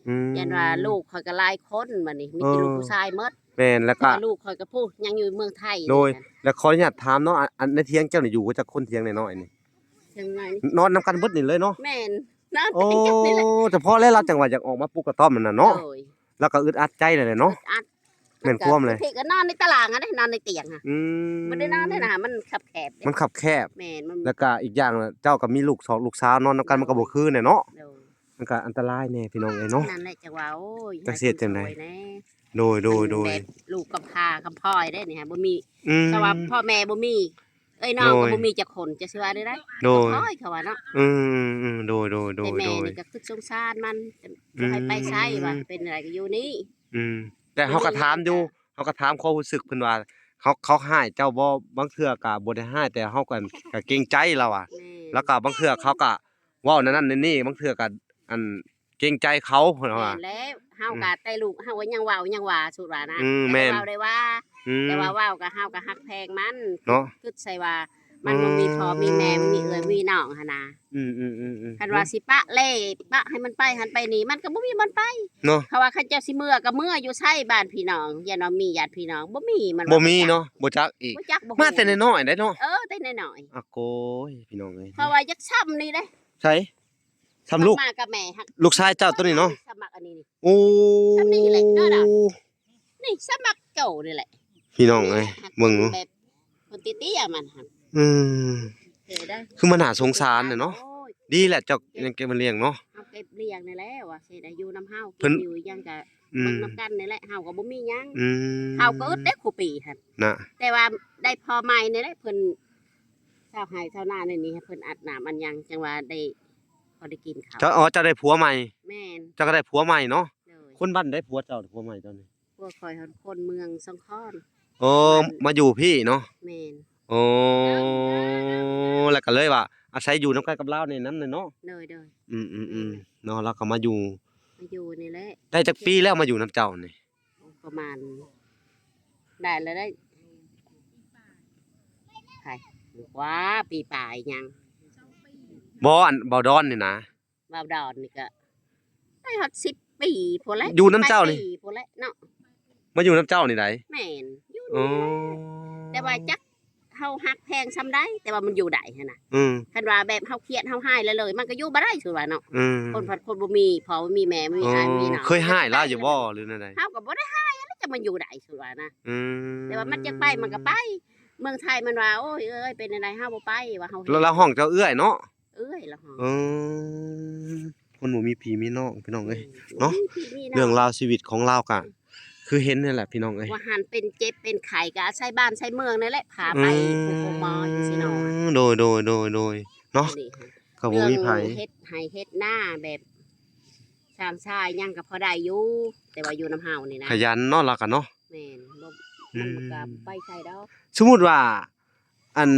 ອືມ ຢ້ານວ່າລູກຂ້ອຍກໍຫຼາຍຄົນບັດນີ້ ມີແຕ່ ເອີ ລູກຜູ້ຊາຍໝົດ ແມ່ນ ແລ້ວກໍ ແຕ່ວ່າລູກຂ້ອຍກໍຜູ້ຍັງຢູ່ເມືອງໄທ ໂດຍ ນີ້ ແລ້ວຂໍອະນຸຍາດຖາມເນາະ ອັນ ອັນໃນຖຽງເຈົ້ານີ້ຢູ່ກັບຈັກຄົນ ຖຽງນ້ອຍໆນີ້? ຖຽງນ້ອຍນີ້ ນອນນຳກັນເບິດນີ້ເລີຍເນາະ? ແມ່ນ ນອນ ໂອ້ ນຳກັນເບິດນີ້ແຫຼະ ສະເພາະແລ້ວລາວຈັ່ງວ່າຢາກອອກມາປຸກກະຕອມຫັ້ນນະເນາະ ໂດຍ ລາວກໍອຶດອັດໃຈແລ້ວແຫຼະເນາະ ອຶດອັດ ແມ່ນຄວາມແຫຼະ ບາງທີກໍນອນໃນຕາລາງຫັ້ນເດ້ ນອນໃນຕຽງຫັ້ນ ອືມ ບໍ່ໄດ້ນອນໃນຫັ້ນ ມັນຄັບແຄບເດ້ ມັນຄັບແຄບ ແມ່ນ ມັນ ແລ້ວກໍອີກຢ່າງເຈົ້າກໍມີລູກສອງ ລູກສາວນອນນຳກັນ ໂດຍ ມັນກໍບໍ່ຄືແນ່ເນາະ ໂດຍ ມັນກໍອັນຕະລາຍແດ່ພີ່ນ້ອງເອີຍເນາະ ນັ້ນແຫຼະ ຈັ່ງວ່າ ໂອ້ຍ ຈັກຊິເຮັດຈັ່ງໃດ ໃຫ້ເພິ່ນຊ່ວຍແດ່ ໂດຍ ໂດຍ ໂດຍ ແບບລູກກຳພ້າກຳພ້ອຍເດ້ນີ້ ບໍ່ມີ ອືມ ແຕ່ວ່າພໍ່ແມ່ບໍ່ມີ ເອື້ອຍນ້ອງ ໂດຍ ກໍບໍ່ມີຈັກຄົນ ຈະຊິວ່າແນວໃດ ໂດຍ ກໍຄ່ອຍເຂົາວ່າເນາະ ອືມ ໂດຍ ໂດຍ ໂດຍ ແຕ່ແມ່ນີ້ກໍຄິດສົງສານມັນ ອືມ ບໍ່ໃຫ້ໄປໃສວ່າ ເປັນຈັ່ງໃດກໍຢູ່ນີ້ ອືມ ແຕ່ເຮົາກໍຖາມຢູ່ ເຮົາກໍຖາມຄວາມຮູ້ສຶກເພິ່ນວ່າ ເຂົາ ເຂົາຮ້າຍເຈົ້າບໍ່? ບາງເທື່ອກໍບໍ່ໄດ້ຮ້າຍ ແຕ່ເຮົາກໍ ກໍເກງໃຈລາວວ່າ ແມ່ນ ແລ້ວກໍບາງເທື່ອເຂົາກໍເວົ້າແນວນັ້ນແນວນີ້ ບາງເທື່ອກໍ ອັນ ເກງໃຈເຂົາ ເພິ່ນວ່າ. ແມ່ນແລ້ວ ເຮົາກໍ ອືມ ແຕ່ລູກເຮົາກໍຍັງເວົ້າຍັງວ່າສຸດວ່ານະ. ອືມ ແມ່ນ ເວົ້າໄດ້ວ່າ ອືມ ແຕ່ວ່າເວົ້າກໍ ເຮົາກໍຮັກແພງມັນ ເນາະ ຄິດໃສ່ວ່າມັນບໍ່ມີພໍ່ມີແມ່ ອືມ ມີເອື້ອຍມີນ້ອງຫັ້ນນະ. ອືມໆໆໆ ຄັນວ່າຊິປະເລ ປະໃຫ້ມັນໄປຫັ້ນໄປນີ້ ມັນກໍບໍ່ມີບ່ອນໄປເນາະ. ເພາະວ່າຄັນເຈົ້າຊິເມືອກໍເມືອຢູ່ໃສ ບ້ານພີ່ນ້ອງ ຢ້ານວ່າມີຍາດພີ່ນ້ອງ ບໍ່ມີ ມັນວ່າ ບໍ່ມີເນາະ ບໍ່ຈັກອີກ ບໍ່ຈັກ ມາແຕ່ນ້ອຍໆໄດ໋ເນາະ. ເອີ ແຕ່ນ້ອຍໆ ອາໂກຍ ພີ່ນ້ອງເອີຍ ເພາະວ່າຢາກຊ່ຳນີ້ເດ້. ໃສ? ຊ່ຳລູກ ມາກັບແມ່ ລູກຊາຍເຈົ້າໂຕນີ້ເນາະ. ສະໝັກອັນນີ້ນີ້ ໂອ້ ຊ່ຳນີ້ແຫຼະເນາະ. ນີ້ສະໝັກເຈົ້ານີ້ແຫຼະ ພີ່ນ້ອງເອີຍ ເບິ່ງດູ ແບບຄົນເຕ້ຍໆມັນຫັ້ນ. ອືມ ຄືມັນໜ້າສົງສານແຫຼະເນາະ. ໂອ້ຍ ດີແຫຼະ ເຈົ້າຍັງເກັບມາລ້ຽງເນາະ. ເຮົາເກັບລ້ຽງນີ້ແຫຼະ ວ່າຊິໄດ້ຢູ່ນຳເຮົາ ເພິ່ນຢູ່ຫຍັງກະ ອືມ ເບິ່ງນຳກັນນີ້ແຫຼະ. ເຮົາກໍບໍ່ມີຫຍັງ ອືມ ເຮົາກໍອຶດເດ້ ຄູ່ປີຫັ້ນນະ ແຕ່ວ່າໄດ້ພໍ່ໃໝ່ນີ້ແຫຼະ ເພິ່ນຊາວໄຮ່ຊາວນາໃນນີ້ ໃຫ້ເພິ່ນອັດນ້ຳອັນຫຍັງ ຈັ່ງວ່າໄດ້ ພໍໄດ້ກິນເຂົ້າ. ເຈົ້າ ອໍ ເຈົ້າໄດ້ຜົວໃໝ່. ແມ່ນ ເຈົ້າກໍໄດ້ຜົວໃໝ່ເນາະ. ໂດຍ ຄົນບ້ານໃດ ຜົວເຈົ້າ ຜົວໃໝ່ເຈົ້ານີ້? ຜົວຂ້ອຍຫັ້ນຄົນເມືອງສອງຄອນ. ອໍ ມາຢູ່ພີ້ເນາະ. ແມ່ນ ໂອ້ ແລ້ວກໍເລີຍວ່າອາໄສຢູ່ນຳກັນກັບລາວນີ້ນຳເນາະ. ໂດຍໆ ອືມໆໆ ເນາະ ລາວກໍມາຢູ່ ມາຢູ່ນີ້ແຫຼະ. ໄດ້ຈັກປີແລ້ວມາຢູ່ນຳເຈົ້ານີ້? ປະມານ ໄດ້ແລ້ວ ໄດ້ ໃຜ ກວ່າປີປາຍຫຍັງ. ບໍ່ ອັນ ເບົາດອນນີ້ນະ. ເບົາດອນນີ້ກໍໄດ້ຮອດສິບປີພຸ້ນແຫຼະ ຢູ່ນຳເຈົ້ານີ້ ສິບປາຍປີພຸ້ນແຫຼະເນາະ. ມາຢູ່ນຳເຈົ້ານີ້ໃດ໋? ແມ່ນ ຢູ່ນີ້ແຫຼະ. ອໍ ແຕ່ວ່າຈັກ ເຮົາຮັກແພງຊ່ຳໃດ ແຕ່ວ່າມັນຢູ່ໄດ້ຫັ້ນນະ. ອືມ ຄັນວ່າແບບເຮົາຄຽດເຮົາຮ້າຍເລີຍໆ ມັນກໍຢູ່ບໍ່ໄດ້ ຄືວ່າເນາະ. ອືມ ຄົນພັດຄົນບໍ່ມີພໍ່ບໍ່ມີແມ່ ບໍ່ມີອ້າຍບໍ່ມີນ້ອງ. ເຄີຍຮ້າຍລາວຢູ່ບໍ່ ຫຼືແນວໃດ? ເຮົາກໍບໍ່ໄດ້ຮ້າຍຫັ້ນແຫຼະ ຈະມາຢູ່ໄດ້ ຄືວ່ານະ. ອືມ ແຕ່ວ່າມັນຈະໄປມັນກໍໄປ. ເມືອງໄທມັນວ່າ ໂອ້ຍ ເອີຍ ເປັນແນວໃດ ເຮົາບໍ່ໄປ ວ່າເຮົາ ແລ້ວລາວຮ້ອງເຈົ້າເອື້ອຍເນາະ. ເອື້ອຍລະ ເອີ ຄົນບໍ່ມີພີ່ມີນ້ອງ ພີ່ນ້ອງເອີຍ ອືມ ເນາະ. ບໍ່ມີພີ່ມີນ້ອງ ເລື່ອງລາວຊີວິດຂອງລາວກະ ອືມ ຄືເຫັນນີ້ແຫຼະ ພີ່ນ້ອງເອີຍ ວ່າຫັ້ນເປັນເຈັບເປັນໄຂ້ກະອາໄສບ້ານໄສເມືອງນີ້ແຫຼະ ພາໄປ ອືມ ໂຮງໝໍຢູ່ຊີ້ເນາະ. ໂດຍໆໆໆ ເນາະ ກະບໍ່ມີໃຜ ເຮັດໄຮ່ເຮັດນາແບບ ຊ່າງຊາຫຍັງກະພໍໄດ້ຢູ່ ແຕ່ວ່າຢູ່ນຳເຮົານີ້ນະ ຂະຫຍັນເນາະ ລາວກະເນາະ. ແມ່ນ ບໍ່ ອືມ ມັນກະບໍ່ໄປໃສດອກ. ສົມມຸດວ່າ ອັນ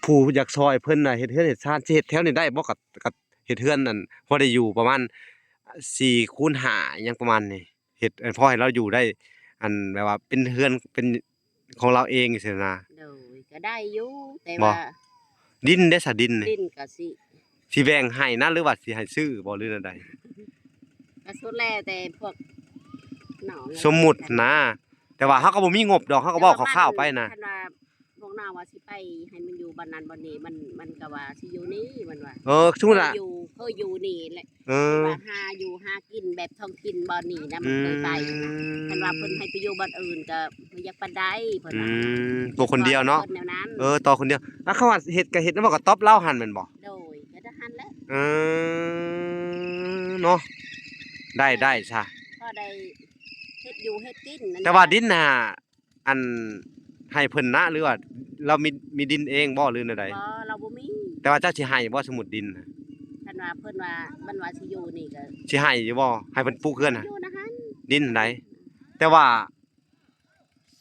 ຜູ້ຢາກຊ່ອຍເພິ່ນນະ ເຮັດເຮືອນເຮັດຊານ ຊິເຮັດແຖວນີ້ໄດ້ບໍ່? ກະ ກະເຮັດເຮືອນ ອັນ ພໍໄດ້ຢູ່ປະມານສີ່ຄູນຫ້າ ຫຍັງປະມານນີ້ ເຮັດ ອັນ ພໍໃຫ້ລາວຢູ່ໄດ້ ອັນ ແບບວ່າເປັນເຮືອນ ເປັນຂອງລາວເອງຊີ້ນະ. ໂດຍ ກະໄດ້ຢູ່ ແຕ່ວ່າ ດິນເດ້ສະ ດິນນີ້ ດິນກະຊິ ຊິແບ່ງໃຫ້ນະ ຫຼືວ່າຊິໃຫ້ຊື້ບໍ່ ຫຼືແນວໃດ? ກະສຸດແລ້ວແຕ່ພວກນ້ອງ ສົມມຸດນະ ແຕ່ວ່າເຮົາກໍບໍ່ມີງົບດອກ ເຮົາກໍເວົ້າຄ່າວໆໄປນະ. ຄັນວ່າພວກນ້ອງວ່າຊິໄປໃຫ້ມັນຢູ່ບ່ອນນັ້ນບ່ອນນີ້ ມັນ ມັນກໍວ່າຊິຢູ່ນີ້ ມັນວ່າ ເອີ ສົມມຸດວ່າ ເຄີຍຢູ່ ເຄີຍຢູ່ນີ້ແຫຼະ. ເອີ ວ່າຫາຢູ່ຫາກິນແບບທ້ອງຖິ່ນບ່ອນນີ້ນະ ມັນເຄີຍໄປນະ. ອືມ ຄັນວ່າເພິ່ນໃຫ້ໄປຢູ່ບ່ອນອື່ນກໍບໍ່ຢາກປານໃດ ເພິ່ນວ່າ ອືມ ຕົວຄົນດຽວເນາະ. ເອີ ຕໍ່ຄົນດຽວ ອາ ເຂົາວ່າເຮັດກໍເຮັດນຳ ເວົ້າກໍຕອບລາວຫັ້ນແມ່ນບໍ່? ໂດຍ ເຮັດຫັ້ນແຫຼະ. ເອີ ເນາະ ໄດ້ ເອີ ໄດ້ຊະ ພໍໄດ້ເຮັດຢູ່ເຮັດກິນ. ແຕ່ວ່າດິນນະ ອັນ ໃຫ້ເພິ່ນນະ ຫຼືວ່າລາວມີ ມີດິນເອງບໍ່ ຫຼືແນວໃດ? ບໍ່ ລາວບໍ່ມີ. ແຕ່ວ່າເຈົ້າຊິໃຫ້ບໍ່ ສົມມຸດດິນນະ? ຄັນວ່າເພິ່ນວ່າ ມັນວ່າຊິຢູ່ນີ້ກໍ ຊິໃຫ້ຢູ່ບໍ່ ໃຫ້ເພິ່ນປູກເຮືອນນະ? ຢູ່ນະຫັ້ນ ດິນໃດ? ແຕ່ວ່າ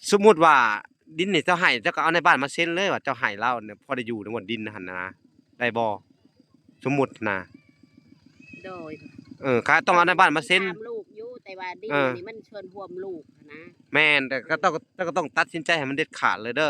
ສົມມຸດວ່າດິນນີ້ເຈົ້າໃຫ້ ເຈົ້າກໍເອົານາຍບ້ານມາເຊັນເລີຍວ່າເຈົ້າໃຫ້ລາວ ພໍໄດ້ຢູ່ນຳບ່ອນດິນຫັ້ນນະ ໄດ້ບໍ່? ສົມມຸດນະ. ໂດຍ ເອີ ກໍຕ້ອງເອົານາຍບ້ານມາເຊັນ ຖາມລູກຢູ່ ແຕ່ວ່າດິນ ເອີ ນີ້ມັນສ່ວນຮ່ວມລູກນະ. ແມ່ນ ແຕ່ກໍຕ້ອງ ເຈົ້າກໍຕ້ອງຕັດສິນໃຈໃຫ້ມັນເດັດຂາດເລີຍເດີ.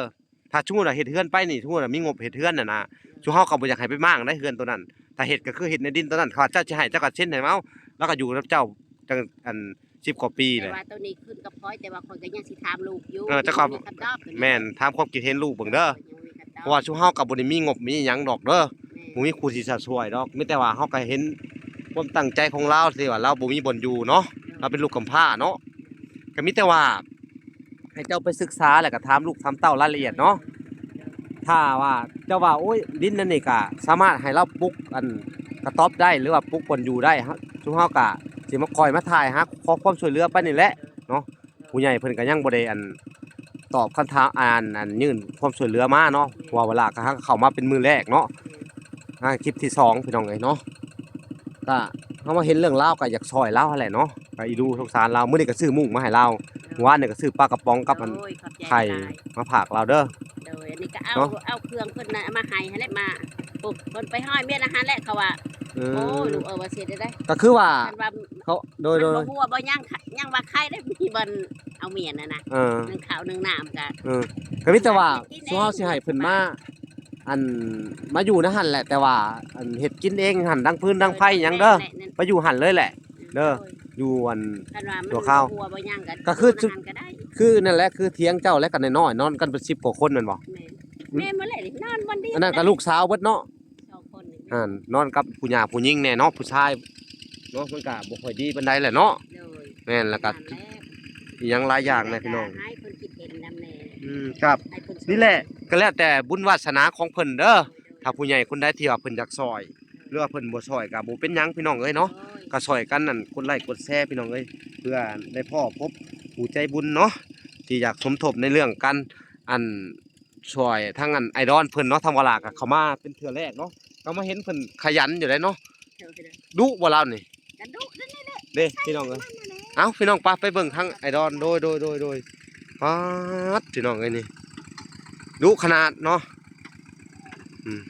ຖ້າສົມມຸດວ່າເຮັດເຮືອນໄປນີ້ ສົມມຸດວ່າມີງົບເຮັດເຮືອນຫັ້ນນະ ເອີ ຊຸມເຮົາກໍບໍ່ຢາກໃຫ້ໄປມ້າງໃດເຮືອນໂຕນັ້ນ. ຖ້າເຮັດກໍຄືເຮັດໃນດິນໂຕນັ້ນ ເຂົາເຈົ້າຊິໃຫ້ ເຈົ້າກໍເຊັນໃຫ້ເຮົາ ລາວກໍຢູ່ນຳເຈົ້າ ຕັ້ງ ອັນ ສິບກວ່າປີແຫຼະ. ແຕ່ວ່າໂຕນີ້ຂຶ້ນກັບຂ້ອຍ ແຕ່ວ່າຂ້ອຍກໍຍັງຊິຖາມລູກຢູ່. ເອີ ເຈົ້າກໍ ຍັງບໍ່ມີຄຳຕອບໂຕນີ້ ແມ່ນ ຖາມຄວາມຄິດເຫັນລູກເບິ່ງເດີ. ຍັງບໍ່ມີຄຳຕອບ ເພາະວ່າຊຸມເຮົາກໍບໍ່ໄດ້ມີງົບມີຫຍັງດອກເດີ. ແມ່ນ ບໍ່ມີຜູ້ທີ່ຈະຊ່ວຍດອກ ມີແຕ່ວ່າເຮົາກໍເຫັນຄວາມຕັ້ງໃຈຂອງລາວ ທີ່ວ່າລາວບໍ່ມີບ່ອນຢູ່ເນາະ. ໂດຍ ລາວເປັນລູກກຳພ້າເນາະ. ກໍມີແຕ່ວ່າ ໃຫ້ເຈົ້າໄປສຶກສາ ແລ້ວກໍຖາມລູກຖາມເຕົ້າລາຍລະອຽດເນາະ. ຖ້າວ່າເຈົ້າວ່າ ໂອ້ຍ ດິນອັນນີ້ກໍສາມາດໃຫ້ລາວປຸກ ອັນ ກະຕ໊ອບໄດ້ ຫຼືວ່າປຸກບ່ອນຢູ່ໄດ້ ເຮົາ ຊຸມເຮົາກໍຊິມາ ຄອຍມາຖ່າຍຫາ ຂໍຄວາມຊ່ວຍເຫຼືອໄປນີ້ແຫຼະເນາະ. ຜູ້ໃຫຍ່ເພິ່ນກໍຍັງບໍ່ໄດ້ ອັນ ຕອບຄຳຖາມ ອັນ ອັນ ຍື່ນຄວາມຊ່ວຍເຫຼືອມາເນາະ ເພາະວ່າເວລາກໍຫາເຂົ້າມາເປັນມື້ແລກເນາະ. ອ່າ ຄລິບທີສອງ ພີ່ນ້ອງເອີຍເນາະ. ກະເຮົາມາເຫັນເລື່ອງລາວ ກະຢາກຊ່ອຍລາວຫັ້ນແຫຼະເນາະ. ກະອີດູສົງສານລາວ. ມື້ນີ້ກະຊື້ມຸ້ງມາໃຫ້ລາວ, ມື້ວານນີ້ກະຊື້ປາກະປ໋ອງກັບອັນ ໂອ້ຍ ຂອບໃຈ ໄຂ່ ຫຼາຍໆ ມາຝາກລາວເດີ. ໂດຍ ອັນນີ້ກະເອົາ ເນາະ ເອົາເຄື່ອງເພິ່ນນະມາໃຫ້ຫັ້ນແຫຼະ ມາ ປຸກເພິ່ນໄປຮ້ອຍເມັດຫັ້ນແຫຼະ ເຂົາວ່າ ເອີ ໂອ້ຍ ລູກເອີຍ ວ່າຊິເຮັດໄດ້ ກໍຄືວ່າ ຄັນວ່າ ເຂົາ ໂດຍ ໂດຍ ມັນບໍ່ຮົ່ວບໍ່ຫຍັງ ຍັງວ່າໄຄໄດ້ ມີບ່ອນເອົາໝ້ຽນຫັ້ນນະ ເອີ ໜຶ້ງເຂົ້າໜຶ້ງນ້ຳກໍ ເອີ ກໍມີແຕ່ວ່າ ເອີ ຊຸມເຮົາຊິໃຫ້ເພິ່ນມາ ອັນ ມາຢູ່ໃນຫັ້ນແຫຼະ ແຕ່ວ່າ ອັນ ເຮັດກິນເອງຫັ້ນ ດັງຟືນດັງໄຟຫຍັງເດີ ແມ່ນໆ ໄປຢູ່ຫັ້ນເລີຍແຫຼະ ເດີ ໂດຍ ຢູ່ອັນ ຄັນວ່າມັນ ຊົ່ວຄາວ ບໍ່ຮົ່ວບໍ່ຫຍັງກໍ ກໍຄື ຢູ່ຫັ້ນກໍໄດ້ ຄືນັ້ນແຫຼະ ຄືຖຽງເຈົ້າແຫຼະ ກໍນ້ອຍໆ ນອນກັນເປັນສິບກວ່າຄົນແມ່ນບໍ່? ແມ່ນ ແມ່ນໝົດແຫຼະ ນອນບ່ອນດຽວ ອັນນັ້ນກໍລູກສາວເບິດເນາະ ສອງຄົນນີ້ ຫັ້ນ ນອນກັບຜູ້ຫຍ່າຜູ້ຍິງແດ່ເນາະ ຜູ້ຊາຍເນາະ ມັນກໍບໍ່ຄ່ອຍດີປານໃດແຫຼະເນາະ ໂດຍ ແມ່ນ ແລ້ວກໍ ນັ້ນແຫຼະ ອີ່ຫຍັງຫຼາຍຢ່າງແຫຼະພີ່ນ້ອງ ໃຫ້ເພິ່ນຄິດເຫັນນຳແດ່ ອືມ ຄັບ ໃຫ້ເພິ່ນ ນີ້ແຫຼະ ກໍແລ້ວແຕ່ບຸນວາສະໜາຂອງເພິ່ນເດີ ໂດຍ ຖ້າຜູ້ໃຫຍ່ຄົນໃດທີ່ວ່າເພິ່ນຢາກຊ່ອຍ ຫຼືວ່າເພິ່ນບໍ່ຊ່ອຍກໍບໍ່ເປັນຫຍັງພີ່ນ້ອງເອີຍເນາະ ໂດຍ ກໍຊ່ອຍກັນນັ້ນ ກົດໄລກົດແຊພີ່ນ້ອງເອີຍ ເພື່ອໄດ້ພໍ້ພົບຜູ້ໃຈບຸນເນາະ ທີ່ຢາກສົມທົບໃນເລື່ອງການ ອັນ ຊ່ວຍທາງ ອັນ ອ້າຍດອນເພິ່ນເນາະ ທາງວາລາກໍເຂົ້າມາເປັນເທື່ອແລກເນາະ ກໍມາເຫັນເພິ່ນຂະຫຍັນຢູ່ເດ້ເນາະ ໂດຍ ດຸບໍ່ລາວນີ້? ກໍດຸເດ້ນີ້ແຫຼະ ເດ້ພີ່ນ້ອງເອີຍ ໃສ່ມັນນັ້ນແຫຼະ ເອົ້າ ພີ່ນ້ອງ ໄປ ໄປເບິ່ງທາງອ້າຍດອນ ໂດຍ ໂດຍ ໂດຍ ໂດຍ ປາດ ພີ່ນ້ອງເອີຍ ນີ້ ດຸຂະໜາດເນາະ ອືມ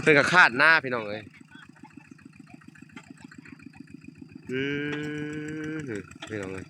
ເພິ່ນກໍຄາດນາພີ່ນ້ອງເອີຍ ອືມ ພີ່ນ້ອງເອີຍ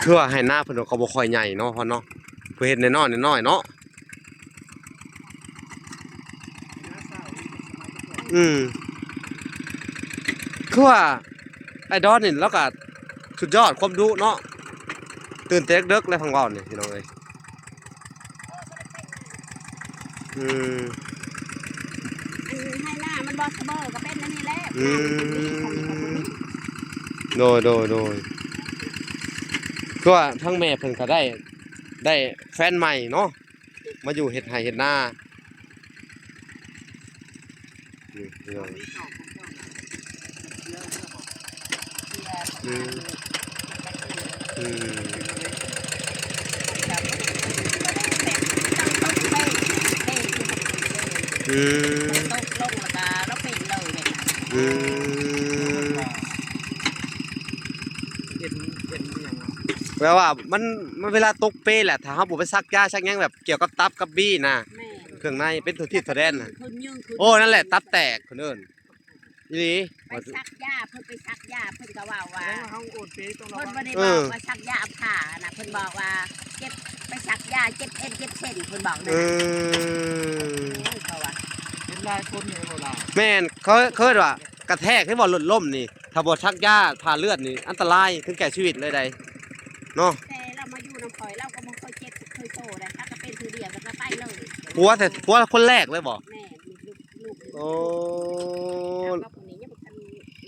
ຄືວ່າໄຮ່ນາເພິ່ນກໍບໍ່ຄ່ອຍໃຫຍ່ເນາະ ພໍ່ເນາະ ເພິ່ນເຮັດນ້ອຍໆ ນ້ອຍໆ ເນາະ. ອືມ ຄືວ່າອ້າຍດອນນີ້ລາວກໍສຸດຍອດຄວາມດຸເນາະ ຕື່ນແຕ່ເດິກໆ ແລ້ວພັງເວົ້ານີ້ພີ່ນ້ອງເອີຍ ອືມ ອັນໄຮ່ນາມັນບໍ່ສະເໝີກໍເປັນອັນນີ້ແຫຼະ ອືມ ໂດຍ ໂດຍ ໂດຍ ຄືວ່າທາງແມ່ເພິ່ນກໍໄດ້ ໄດ້ແຟນໃໝ່ເນາະ ມາຢູ່ເຮັດໄຮ່ເຮັດນາ ນີ້ພີ່ນ້ອງ ອືມ ອືມ ອືມ ອືມ ເປັນ ເປັນອີ່ຫຍັງວະ? ແປວ່າມັນ ມັນເວລາຕົກເປແຫຼະ ຖ້າເຮົາບໍ່ໄປສັກຢາສັກຫຍັງແບບກ່ຽວກັບຕັບກັບບີນະ ແມ່ນ ເຄື່ອງໃນເປັນທົ່ວທິດທົ່ວແດນນະ ໂອ້ ນັ້ນແຫຼະ ຕັບແຕກເພິ່ນເອີ້ນ ອີ່ຫຼີ ໄປສັກຢາ ເພິ່ນໄປສັກຢາ ເພິ່ນກໍເວົ້າວ່າ ແສດງວ່າເຮົາໂອນເປຕ້ອງລະວັງ ເພິ່ນບໍ່ໄດ້ບອກວ່າສັກຢາຜ່ານະ ເພິ່ນບອກວ່າເຈັບ ໄປສັກຢາເຈັບເອັນເຈັບເສັ້ນ ເພິ່ນບອກ ເອີ ນັ້ນນະ ເອີ ເຂົາວ່າ ເຫັນຫຼາຍຄົນເຫັນບໍ່ລະ ແມ່ນ ເຂົາ ເຂົາເອີ້ນວ່າ ກະແທກໃຫ້ບໍ່ລົດລົ້ມນີ້ ຖ້າບໍ່ສັກຢາຜ່າເລືອດນີ້ ອັນຕະລາຍເຖິງແກ່ຊີວິດເລີຍໃດ໋ເນາະ ແຕ່ລາວມາຢູ່ນຳຂ້ອຍ ລາວກໍບໍ່ເຄີຍເຈັບເຄີຍໂຕໃດ໋ ຖ້າກໍເປັນເທື່ອດຽວແລ້ວກໍໄປເລີຍ ຜົວແທ້ ຜົວຄົນແລກເລີຍບໍ່? ແມ່ນ ລູກ ລູກ ໂອ້ ລາວກັບຄົນນີ້ຍັງບໍ່ທັນ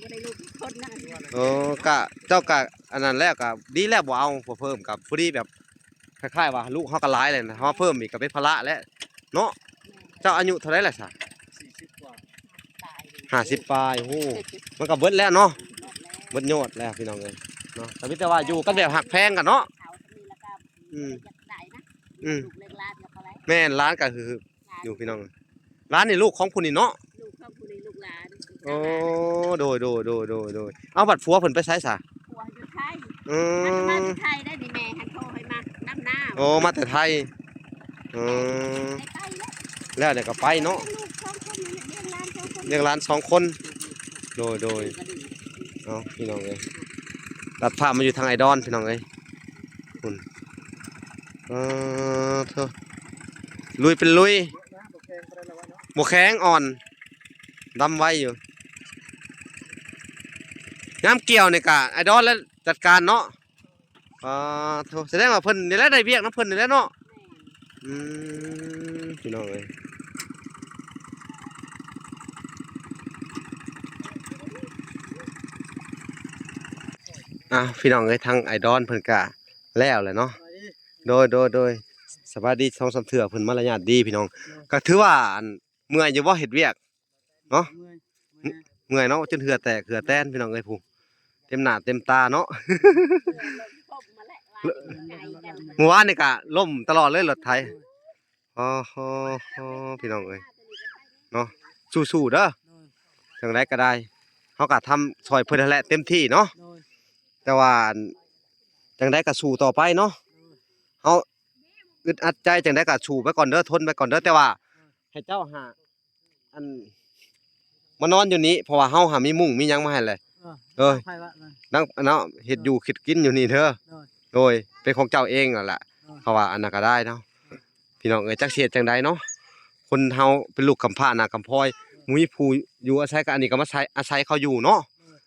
ບໍ່ໄດ້ລູກອີກຄົນນະ ໂອ້ ກະ ເຈົ້າກະອັນນັ້ນແລ້ວ ກະດີແລ້ວ ບໍ່ເອົາ ບໍ່ເພີ່ມ ກະພໍດີແບບ ຄ້າຍໆວ່າລູກເຮົາກໍຫຼາຍແລ້ວນະ ເຮົາມາເພີ່ມອີກກໍເປັນພາລະແລ້ວເນາະ ແມ່ນ ເຈົ້າອາຍຸເທົ່າໃດແລ້ວຊະ? ຫ້າສິບປາຍ ໂອ້ ມັນກໍເບິດແລ້ວເນາະ ເບິດຍອດແລ້ວພີ່ນ້ອງເອີຍເນາະ ກໍມີແຕ່ວ່າຢູ່ກັນແບບຮັກແພງກັນເນາະ ອືມ ອືມ ແມ່ນ ຫຼານກໍຄືຢູ່ພີ່ນ້ອງ ຫຼານນີ້ລູກຂອງຜູ້ນີ້ເນາະ ລູກຂອງຜູ້ນີ້ ລູກຫຼານ ໂອ້ ໂດຍ ໂດຍ ເອົາ ບັດຜົວເພິ່ນໄປໃສຊະ? ຜົວຢູ່ໄທ ອືມ ມາແຕ່ໄທໄດ້ນີ້ ແມ່ຫັ້ນໂທໃຫ້ມານຳນາ ໂອ້ ມາແຕ່ໄທ ອືມ ໄດ້ໄປແລ້ວ ແລ້ວເດກໍໄປເນາະ ລ້ຽງລູກສອງຄົນນີ້ ລ້ຽງຫຼານສອງຄົນ ລ້ຽງຫຼານສອງຄົນ ໂດຍ ໂດຍ ເອົາ ພີ່ນ້ອງເອີຍ ຕັດພາບມາຢູ່ທາງອ້າຍດອນ ພີ່ນ້ອງເອີຍ ພຸ້ນ ເອີ ໂທ້ ລຸຍເປັນລຸຍ ບໍ່ແຂງ ອ່ອນ ດຳໄວຢູ່ ຍາມກ່ຽວນີ້ກະອ້າຍດອນແລ້ວຈັດການເນາະ ປາໂທ້ ສະແດງວ່າເພິ່ນນີ້ແຫຼະໄດ້ວຽກນຳເພິ່ນນີ້ແຫຼະເນາະ. ອືມ ພີ່ນ້ອງເອີຍ ອ້າວ ພີ່ນ້ອງເອີຍ ທາງອ້າຍດອນເພິ່ນກະແລ້ວແຫຼະເນາະ. ໂດຍ ໂດຍ ໂດຍ ສະບາຍດີ ສອງສາມເທື່ອເພິ່ນມາລະຍາດດີພີ່ນ້ອງ. ກະຖືວ່າ ອັນ ເມື່ອຍຢູ່ບໍ່ເຮັດວຽກເນາະ? ເມື່ອຍ ເມື່ອຍເນາະ ຈົນເຫື່ອແຕກເຫື່ອແຕນພີ່ນ້ອງເອີຍ ຜູ້ເຕັມໜ້າເຕັມຕາເນາະ. ເມື່ອວານນີ້ກະລົ້ມຕະຫຼອດເລີຍລົດໄຖ. ໂອ້ໂຫ ພີ່ນ້ອງເອີຍເນາະ ສູ້ໆເດີ ໂດຍ ຈັ່ງໃດກໍໄດ້ ເຮົາກໍທຳຊ່ອຍເພິ່ນຫັ້ນແຫຼະເຕັມທີ່ເນາະ. ໂດຍ ແຕ່ວ່າ ອັນ ຈັ່ງໃດກໍສູ້ຕໍ່ໄປເນາະ. ໂດຍ ເຮົາ ອຶດອັດໃຈຈັ່ງໃດກໍສູ້ໄປກ່ອນເດີ ທົນໄປກ່ອນເດີ ແຕ່ວ່າ ໂດຍ ໃຫ້ເຈົ້າຫາ ອັນ ມານອນຢູ່ນີ້ ເພາະວ່າເຮົາຫາມີມຸ້ງມີຫຍັງມາໃຫ້ແຫຼະ. ເອີ ເອີ ໃຜວະ ນັ່ງເນາະ ເຮັດຢູ່ເຮັດກິນຢູ່ນີ້ເດີ. ໂດຍ ໂດຍ ເປັນຂອງເຈົ້າເອງນັ້ນແຫຼະ. ໂດຍ ເພາະວ່າອັນນັ້ນກໍໄດ້ເນາະ ພີ່ນ້ອງເອີຍ ຈັກຊິເຮັດຈັ່ງໃດເນາະ ຄົນເຮົາເປັນລູກກຳພ້າໜ້າກຳພອຍ ບໍ່ມີຜູ້ຢູ່ອາໄສ ກໍອັນນີ້ກໍມາໃຊ້ ອາໄສເຂົາຢູ່ເນາະ. ໂດຍ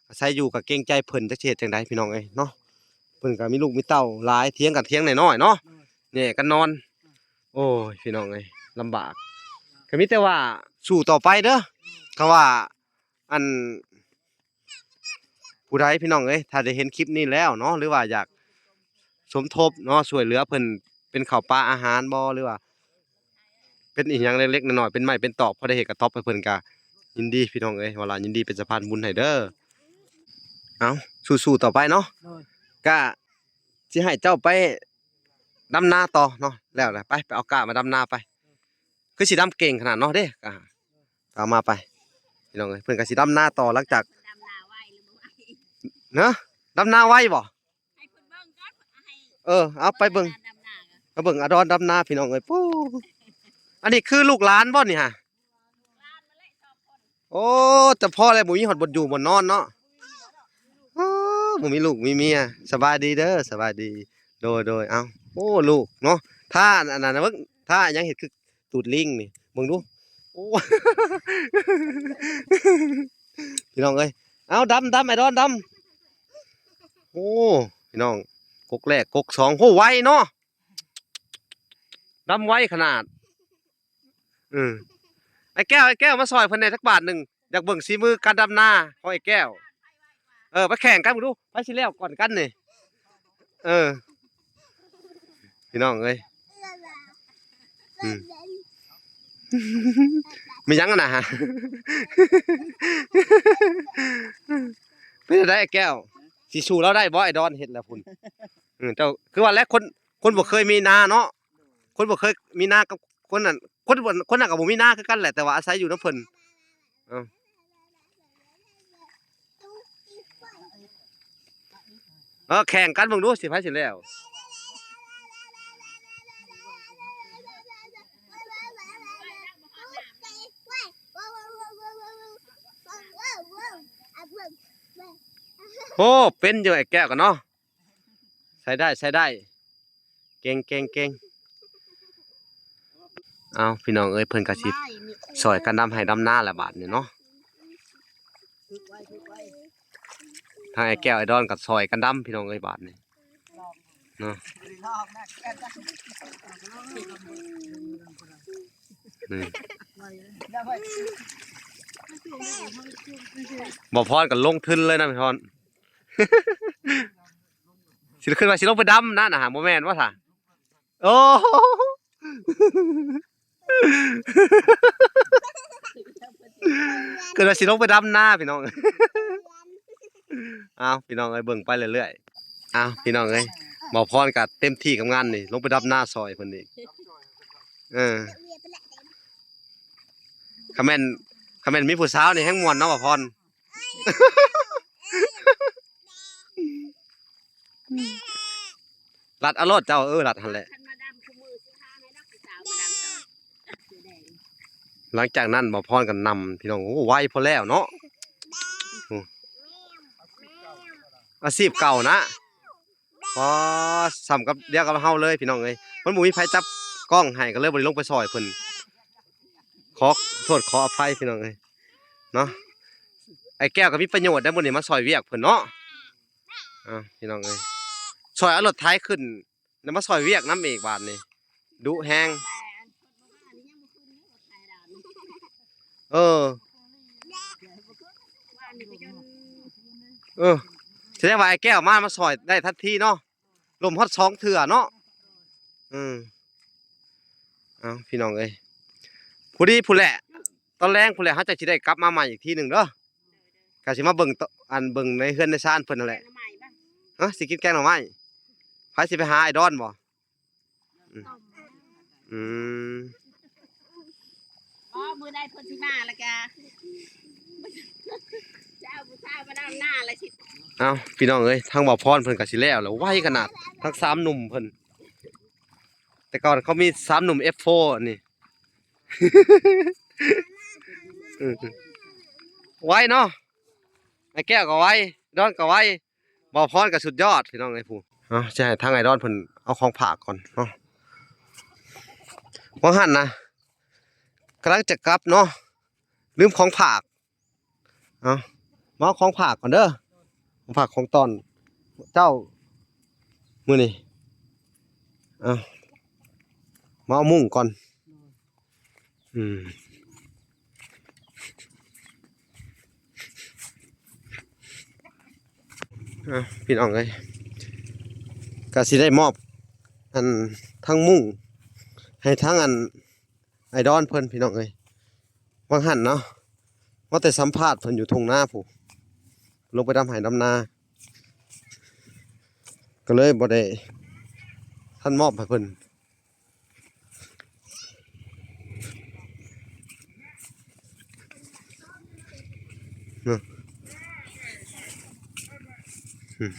ອາໄສຢູ່ກໍເກງໃຈເພິ່ນ ຈັກຊິເຮັດຈັ່ງໃດ ພີ່ນ້ອງເອີຍເນາະ. ເພິ່ນກໍມີລູກມີເຕົ້າຫຼາຍ ຖຽງກັນຖຽງນ້ອຍໆເນາະ. ໂດຍ ແຍກກັນນອນ. ໂອ້ຍ ພີ່ນ້ອງເອີຍ ລຳບາກ ກໍມີແຕ່ວ່າສູ້ຕໍ່ໄປເດີ. ເພາະວ່າ ອັນ ຜູ້ໃດ ພີ່ນ້ອງເອີຍ ຖ້າໄດ້ເຫັນຄລິບນີ້ແລ້ວເນາະ ຫຼືວ່າຢາກສົມທົບເນາະ ຊ່ວຍເຫຼືອເພິ່ນ ເປັນເຂົ້າປາອາຫານບໍ ຫຼືວ່າເປັນອີ່ຫຍັງເລັກໆນ້ອຍໆ ເປັນໄມ້ເປັນຕອກ ພໍໄດ້ເຮັດກະຕ໊ອບໃຫ້ເພິ່ນ ກະຍິນດີ ພີ່ນ້ອງເອີຍ ວ່າລະຍິນດີເປັນສະພານບຸນໃຫ້ເດີ. ເອົາ ສູ້ໆຕໍ່ໄປເນາະ. ໂດຍ ກະຊິໃຫ້ເຈົ້າໄປ ດຳນາຕໍ່ເນາະ ແລ້ວແຫຼະ ໄປ ໄປເອົາກ້າມາດຳນາໄປ. ຄືຊິດຳເກັ່ງຂະໜາດເນາະເດ້. ອ່າ ເອົາມາໄປ ພີ່ນ້ອງເອີຍ ເພິ່ນກໍຊິດຳນາຕໍ່ ຫຼັງຈາກ ດຳນາໄວຫຼືບໍ່ໄວ ເນາະ ດຳນາໄວບໍ່? ໃຫ້ເພິ່ນເບິ່ງກ່ອນ ໃຫ້ ເອີ ເອົາໄປເບິ່ງ ເວລາດຳນາ ໄປເບິ່ງອາດອນດຳນາ ພີ່ນ້ອງເອີຍ. ປູ້ ອັນນີ້ຄືລູກຫຼານບໍ່ນີ້ຫະ? ໂອ້ ຈະພໍແລ້ວ ບໍ່ມີຮອດບ່ອນຢູ່ບ່ອນນອນເນາະ. ໂອ້ ບໍ່ມີລູກມີເມຍ. ສະບາຍດີເດີ ສະບາຍດີ. ໂດຍ ໂດຍ ເອົ້າ ໂອ້ ລູກເນາະ ຖ້າອັນ ອັນນັ້ນເບິ່ງ ຖ້າຫຍັງເຮັດຄືຕູດລິງນີ້ ເບິ່ງດູ. ໂອ້ ພີ່ນ້ອງເອີຍ ເອົາ ດຳ ດຳ ໄອ້ດອນ ດຳ. ໂອ້ ພີ່ນ້ອງ ກົກແລກ ກົກສອງ ໂຫ ໄວເນາະ ດຳໄວຂະໜາດ. ເອີ ໄອ້ແກ້ວ ໄອ້ແກ້ວ ມາຊ່ອຍເພິ່ນແດ່ຈັກບາດໜຶ່ງ ຢາກເບິ່ງສີມືການດຳນາຂອງໄອ້ແກ້ວ. ເອີ ໄປແຂ່ງກັນເບິ່ງດູ ໃຜຊິແລ້ວກ່ອນກັນນີ້. ເອີ ພີ່ນ້ອງເອີຍ ອືມ ແມ່ນຫຍັງຫັ້ນນະ? ເປັນຈັ່ງໃດໄອ້ແກ້ວ ຊິສູ້ລາວໄດ້ບໍ່? ໄອ້ດອນເຮັດແລ້ວພຸ້ນ. ເອີ ເຈົ້າ ຄືວ່າແຫຼະ ຄົນ ຄົນບໍ່ເຄີຍມີນາເນາະ ຄົນບໍ່ເຄີຍມີນາກັບຄົນນັ້ນ ຄົນ ຄົນນັ້ນກໍບໍ່ມີນາຄືກັນແຫຼະ ແຕ່ວ່າອາໄສຢູ່ນຳເພິ່ນ. ເອີ ເອີ ແຂ່ງກັນເບິ່ງດູ ຊິໃຜຊິແລ້ວ. ໂອ້ ເປັນຢູ່ໄອ້ແກ້ວກັນເນາະ. ໃຊ້ໄດ້ ໃຊ້ໄດ້ ເກັ່ງ ເກັ່ງ ເກັ່ງ. ເອົ້າ ພີ່ນ້ອງເອີຍ ເພິ່ນກໍຊິຊ່ອຍກັນດຳໄຮ່ດຳນາແຫຼະບາດນີ້ເນາະ. ທາງໄອ້ແກ້ວໄອ້ດອນກໍຊ່ອຍກັນດຳ ພີ່ນ້ອງເອີຍ ບາດນີ້ເນາະ. ອືມ ບ່າວພອນກໍລົງທຶນເລີຍນະ ບ່າວພອນ. ຊິຂຶ້ນວ່າຊິລົງໄປດຳນານະ ບໍ່ແມ່ນບໍ່ຊະ? ໂອ້ ຂຶ້ນວ່າຊິລົງໄປດຳນາ ພີ່ນ້ອງ. ເອົ້າ ພີ່ນ້ອງເອີຍ ເບິ່ງໄປເລື້ອຍໆ. ເອົ້າ ພີ່ນ້ອງເອີຍ ບ່າວພອນກໍເຕັມທີ່ກັບງານນີ້ ລົງໄປດຳນາຊ່ອຍເພິ່ນອີກ. ເອີ ຄັນແມ່ນ ຄັນແມ່ນມີຜູ້ສາວນີ້ແຮ່ງມ່ວນເນາະ ບ່າວພອນ. ລັດເອົາໂລດເຈົ້າ ເອີ ລັດຫັ້ນແຫຼະ. ຄັນມາດຳຄູ່ມືຊິຫາໃຫ້ດອກຜູ້ສາວມາດຳຕໍ່. ຫຼັງຈາກນັ້ນບ່າວພອນກໍນຳ ພີ່ນ້ອງ ໂອ້ ໄວພໍແລ້ວເນາະ. ອາຊີບເກົ່ານະ ອໍ ສ່ຳກັບດຽວກັບເຮົາເລີຍ ພີ່ນ້ອງເອີຍ. ມັນບໍ່ມີໃຜຈັບກ້ອງໃຫ້ ກໍເລີຍບໍ່ໄດ້ລົງໄປຊ່ອຍເພິ່ນ. ຂໍໂທດຂໍອະໄພ ພີ່ນ້ອງເອີຍເນາະ. ໄອ້ແກ້ວກໍມີປະໂຫຍດໄດ໋ ມື້ນີ້ມາຊ່ອຍວຽກເພິ່ນເນາະ. ເອົ້າ ພີ່ນ້ອງເອີຍ ຊ່ອຍເອົາລົດໄຖຂຶ້ນ ແລ້ວມາຊ່ອຍວຽກນຳອີກບາດນີ້ ດຸແຮງ. ເອີ ເອີ ສະແດງວ່າອ້າຍແກ້ວມາ ມາຊ່ອຍໄດ້ທັນທີເນາະ. ລົມຮອດສອງເທື່ອເນາະ. ເອີ ເອົາ ພີ່ນ້ອງເອີຍ ພໍດີພຸ້ນແຫຼະ ຕອນແລງພຸ້ນແຫຼະ ເຮົາຈັ່ງຊິໄດ້ກັບມາໃໝ່ອີກທີໜຶ່ງເດີ. ກະຊິມາເບິ່ງ ອັນ ເບິ່ງໃນເຮືອນໃນຊານເພິ່ນຫັ້ນແຫຼະ. ຮະ ຊິກິນແກງໜໍ່ໄມ້? ໃຜຊິໄປຫາອ້າຍດອນບໍ່? ອືມ ອໍ ມື້ໃດເພິ່ນຊິມາລະກະ ຈະເອົາຜູ້ສາວມາດຳນາລະຊິ. ເອົ້າ ພີ່ນ້ອງເອີຍ ທາງບ່າວພອນເພິ່ນກະຊິແລ້ວລະ ໄວຂະໜາດ ທັງສາມໜຸ່ມເພິ່ນ. ແຕ່ກ່ອນເຂົາມີສາມໜຸ່ມ ເອັຟໂຟ ອັນນີ້ ເອີ ໄວເນາະ ອ້າຍແກ້ວກໍໄວ ດອນກໍໄວ ບ່າວພອນກໍສຸດຍອດ ພີ່ນ້ອງເອີຍ. ພຸ້ນ ເອົາ ຊິໃຫ້ທາງອ້າຍດອນເພິ່ນເອົາຂອງຝາກກ່ອນເນາະ. ວ່າງຫັ້ນນະ ກຳລັງຈະກັບເນາະ ລືມຂອງຝາກ. ເອົາ ມາເອົາຂອງຝາກກ່ອນເດີ ຂອງຝາກຂອງຕ້ອນເຈົ້າມື້ນີ້. ເອົາ ມາເອົາມຸ້ງກ່ອນ. ອືມ ເອົາ ພີ່ນ້ອງເອີຍ ກະຊິໄດ້ມອບ ອັນ ທັງມຸ້ງໃຫ້ທັງ ອັນ ອ້າຍດອນເພິ່ນ ພີ່ນ້ອງເອີຍ. ວ່າງຫັ້ນເນາະ ວ່າແຕ່ສຳພາດເພິ່ນຢູ່ທົ່ງນາພຸ້ນ ລົງໄປດຳໄຮ່ດຳນາ ກໍເລີຍບໍ່ໄດ້ທັນມອບໃຫ້ເພິ່ນເນາະ. ອືມ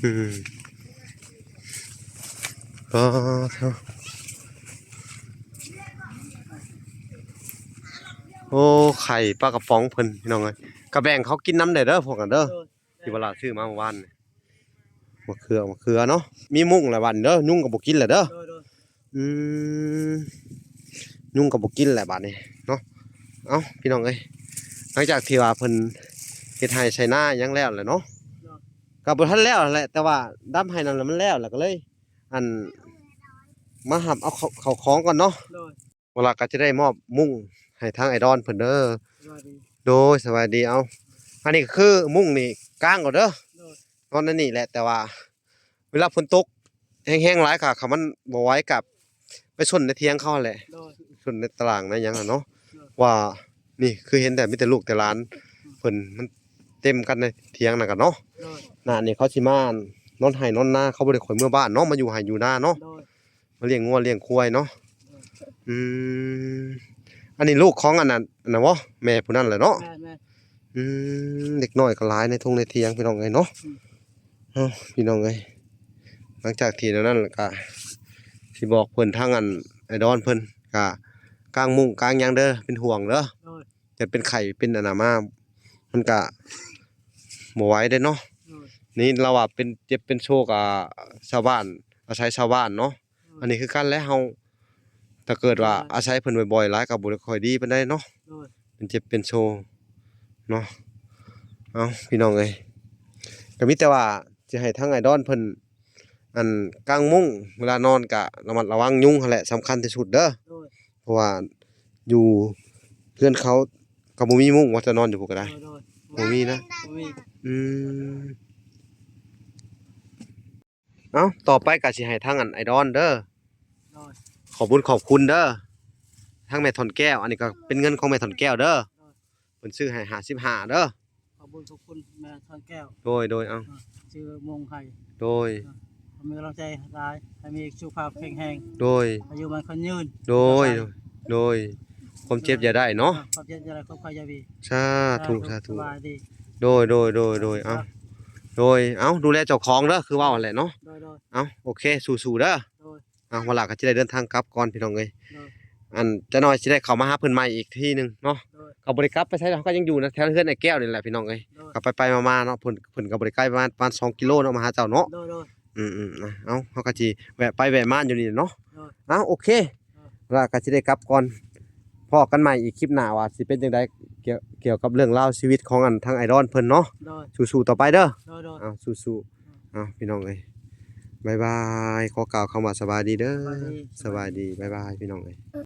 ອືມ ອໍ ໂອ້ ໄຂ່ປາກະປ໋ອງເພິ່ນ ພີ່ນ້ອງເອີຍ ກະແບ່ງເຂົາກິນນຳແດ່ເດີ ພວກນັ້ນເດີ ໂດຍ ທີ່ວ່າຫຼານຊື້ມາເມື່ອວານນີ້ ມະເຂືອ ມະເຂືອເນາະ ມີມຸ້ງແລ້ວບາດນີ້ເດີ ຍຸງກໍບໍ່ກິນແລ້ວເດີ. ໂດຍ ໂດຍ ອືມ ຍຸງກໍບໍ່ກິນແຫຼະບາດນີ້ເນາະ. ເອົ້າ ພີ່ນ້ອງເອີຍ ຫຼັງຈາກທີ່ວ່າເພິ່ນເຮັດໄຮ່ໄຖນາຫຍັງແລ້ວແຫຼະເນາະ ໂດຍ ກໍບໍ່ທັນແລ້ວແຫຼະ ແຕ່ວ່າດຳໄຮ່ນັ້ນລະມັນແລ້ວ ແລ້ວກໍເລີຍ ອັນ ມາຮັບເອົາເຂົ້າ ເຂົ້າຂອງກ່ອນເນາະ ໂດຍ. ເວລາກໍຈະໄດ້ມອບມຸ້ງໃຫ້ທາງອ້າຍດອນເພິ່ນເດີ. ສະບາຍດີ ໂດຍ ສະບາຍດີ. ເອົາ ອັນນີ້ກໍຄືມຸ້ງນີ້ກາງເອົາເດີ ໂດຍ ນອນໃນນີ້ແຫຼະ ແຕ່ວ່າເວລາຝົນຕົກແຮງໆຫຼາຍກໍ ຄັນມັນບໍ່ໄຫວກໍໄປຊົນໃນຖຽງເຂົາຫັ້ນແຫຼະ ໂດຍ ຊົນໃນຕາລ່າງໃນຫຍັງຫັ້ນເນາະ ໂດຍ ວ່ານີ້ຄືເຫັນແຕ່ມີແຕ່ລູກແຕ່ຫຼານ ອືມ ເພິ່ນ ມັນເຕັມກັນໃນຖຽງນັ້ນກໍເນາະ ໂດຍ ນານີ້ເຂົາຊິມານອນໄຮ່ນອນນາ ເຂົາບໍ່ໄດ້ຄ່ອຍເມືອບ້ານເນາະ ມາຢູ່ໄຮ່ຢູ່ນາເນາະ ໂດຍ ມາລ້ຽງງົວລ້ຽງຄວາຍເນາະ ໂດຍ ອືມ ອັນນີ້ລູກຂອງອັນນັ້ນ ອັນນັ້ນບໍ່ ແມ່ຜູ້ນັ້ນແຫຼະເນາະ ແມ່ນໆ ອືມ ເດັກນ້ອຍກໍຫຼາຍໃນທົ່ງໃນຖຽງ ພີ່ນ້ອງເອີຍເນາະ ອືມ ເອົ້າ ພີ່ນ້ອງເອີຍ ຫຼັງຈາກທີ່ນັ້ນແລ້ວກໍຊິບອກເພິ່ນ ທາງອັນ ອ້າຍດອນເພິ່ນກໍກາງມຸ້ງກາງຫຍັງເດີ ເປັນຫ່ວງເດີ ໂດຍ ຢ້ານເປັນໄຂ້ເປັນອັນນັ້ນມາ ມັນກະບໍ່ໄຫວເດ້ເນາະ ໂດຍ ນີ້ລາວວ່າເປັນເຈັບເປັນໂຊກະຊາວບ້ານ ອາໄສຊາວບ້ານເນາະ ໂດຍ ອັນນີ້ຄືກັນແຫຼະ ເຮົາ ຖ້າເກີດວ່າ ໂດຍ ອາໄສເພິ່ນບ່ອຍໆຫຼາຍກະບໍ່ໄດ້ຄ່ອຍດີປານໃດເນາະ ໂດຍ ເປັນເຈັບເປັນໂຊເນາະ ເອົ້າ ພີ່ນ້ອງເອີຍ ກະມີແຕ່ວ່າ ຊິໃຫ້ທາງອ້າຍດອນເພິ່ນ ອັນ ກາງມຸ້ງ ເວລານອນກະລະມັດລະວັງຍຸງຫັ້ນແຫຼະ ສຳຄັນທີ່ສຸດເດີ ໂດຍ ເພາະວ່າຢູ່ເຮືອນເຂົາກໍບໍ່ມີມຸ້ງ ວ່າຈະນອນຢູ່ພຸ້ນກໍໄດ້ ໂດຍໆ ບໍ່ມີນະ ບໍ່ມີ ອືມ ເອົ້າ ຕໍ່ໄປກໍຊິໃຫ້ທາງອັນອ້າຍດອນເດີ ໂດຍ ຂອບບຸນຂອບຄຸນເດີ ທາງແມ່ທ່ອນແກ້ວ ອັນນີ້ກໍເປັນເງິນຂອງແມ່ທ່ອນແກ້ວເດີ ໂດຍ ເພິ່ນຊື້ໃຫ້ຫ້າສິບຫ້າເດີ ຂອບບຸນຂອບຄຸນແມ່ທ່ອນແກ້ວ ໂດຍ ໂດຍ ເອົາ ຊື້ມຸ້ງໃຫ້ ໂດຍ ເອີ ມີກຳລັງໃຈຫຼາຍ ໃຫ້ມີສຸຂະພາບແຂງແຮງ ໂດຍ ອາຍຸໝັ້ນຂວັນຍືນ ໂດຍ ໂດຍ ຄວາມເຈັບຢ່າໄດ້ເນາະ ເອີ ຄວາມເຈັບຢ່າໄດ້ ຄວາມໄຂ້ຢ່າມີ ສາທຸ ສາທຸ ສະບາຍດີ ໂດຍ ໂດຍ ໂດຍ ໂດຍ ເອົາ ໂດຍ ເອົາ ດູແລເຈົ້າຂອງເດີ ຄືເວົ້າຫັ້ນແຫຼະເນາະ ໂດຍ ໂດຍ ເອົາ ໂອເຄ ສູ້ໆເດີ ໂດຍ ອ່າ ວາລາກໍຊິໄດ້ເດີນທາງກັບກ່ອນ ພີ່ນ້ອງເອີຍ ໂດຍ ອັນ ຈັກໜ້ອຍຊິໄດ້ເຂົ້າມາຫາເພິ່ນໃໝ່ອີກທີໜຶ່ງເນາະ ໂດຍ ກໍບໍ່ໄດ້ກັບໄປໃສດອກ ເຮົາກໍຍັງຢູ່ນະ ແຖວເຮືອນອ້າຍແກ້ວນີ້ແຫຼະ ພີ່ນ້ອງເອີຍ ໂດຍ ກໍໄປໆມາໆເນາະ ເພິ່ນ ເພິ່ນກໍບໍ່ໄດ້ໄກ ປະມານ ປະມານສອງກິໂລເນາະ ມາຫາເຈົ້າເນາະ ໂດຍ ໂດຍ ອືມໆ ນະ ເອົາ ເຮົາກໍຊິແວະໄປແວະມາຢູ່ນີ້ເນາະ ໂດຍ ເອົາ ໂອເຄ ໂດຍ ລະກໍຊິໄດ້ກັບກ່ອນ ພໍ ພໍ້ກັນໃໝ່ອີກຄລິບໜ້າວ່າຊິເປັນຈັ່ງໃດ ກ່ຽວ ກ່ຽວກັບເລື່ອງລາວຊີວິດຂອງອັນທາງອ້າຍດອນເພິ່ນເນາະ. ໂດຍ ສູ້ໆຕໍ່ໄປເດີ. ໂດຍໂດຍ ເອົາສູ້ໆ ເອົາພີ່ນ້ອງເອີຍ ບາຍບາຍ ຂໍກ່າວຄຳວ່າສະບາຍດີເດີ. ສະບາຍດີ ສະບາຍດີ ບາຍບາຍ ພີ່ນ້ອງເອີຍ.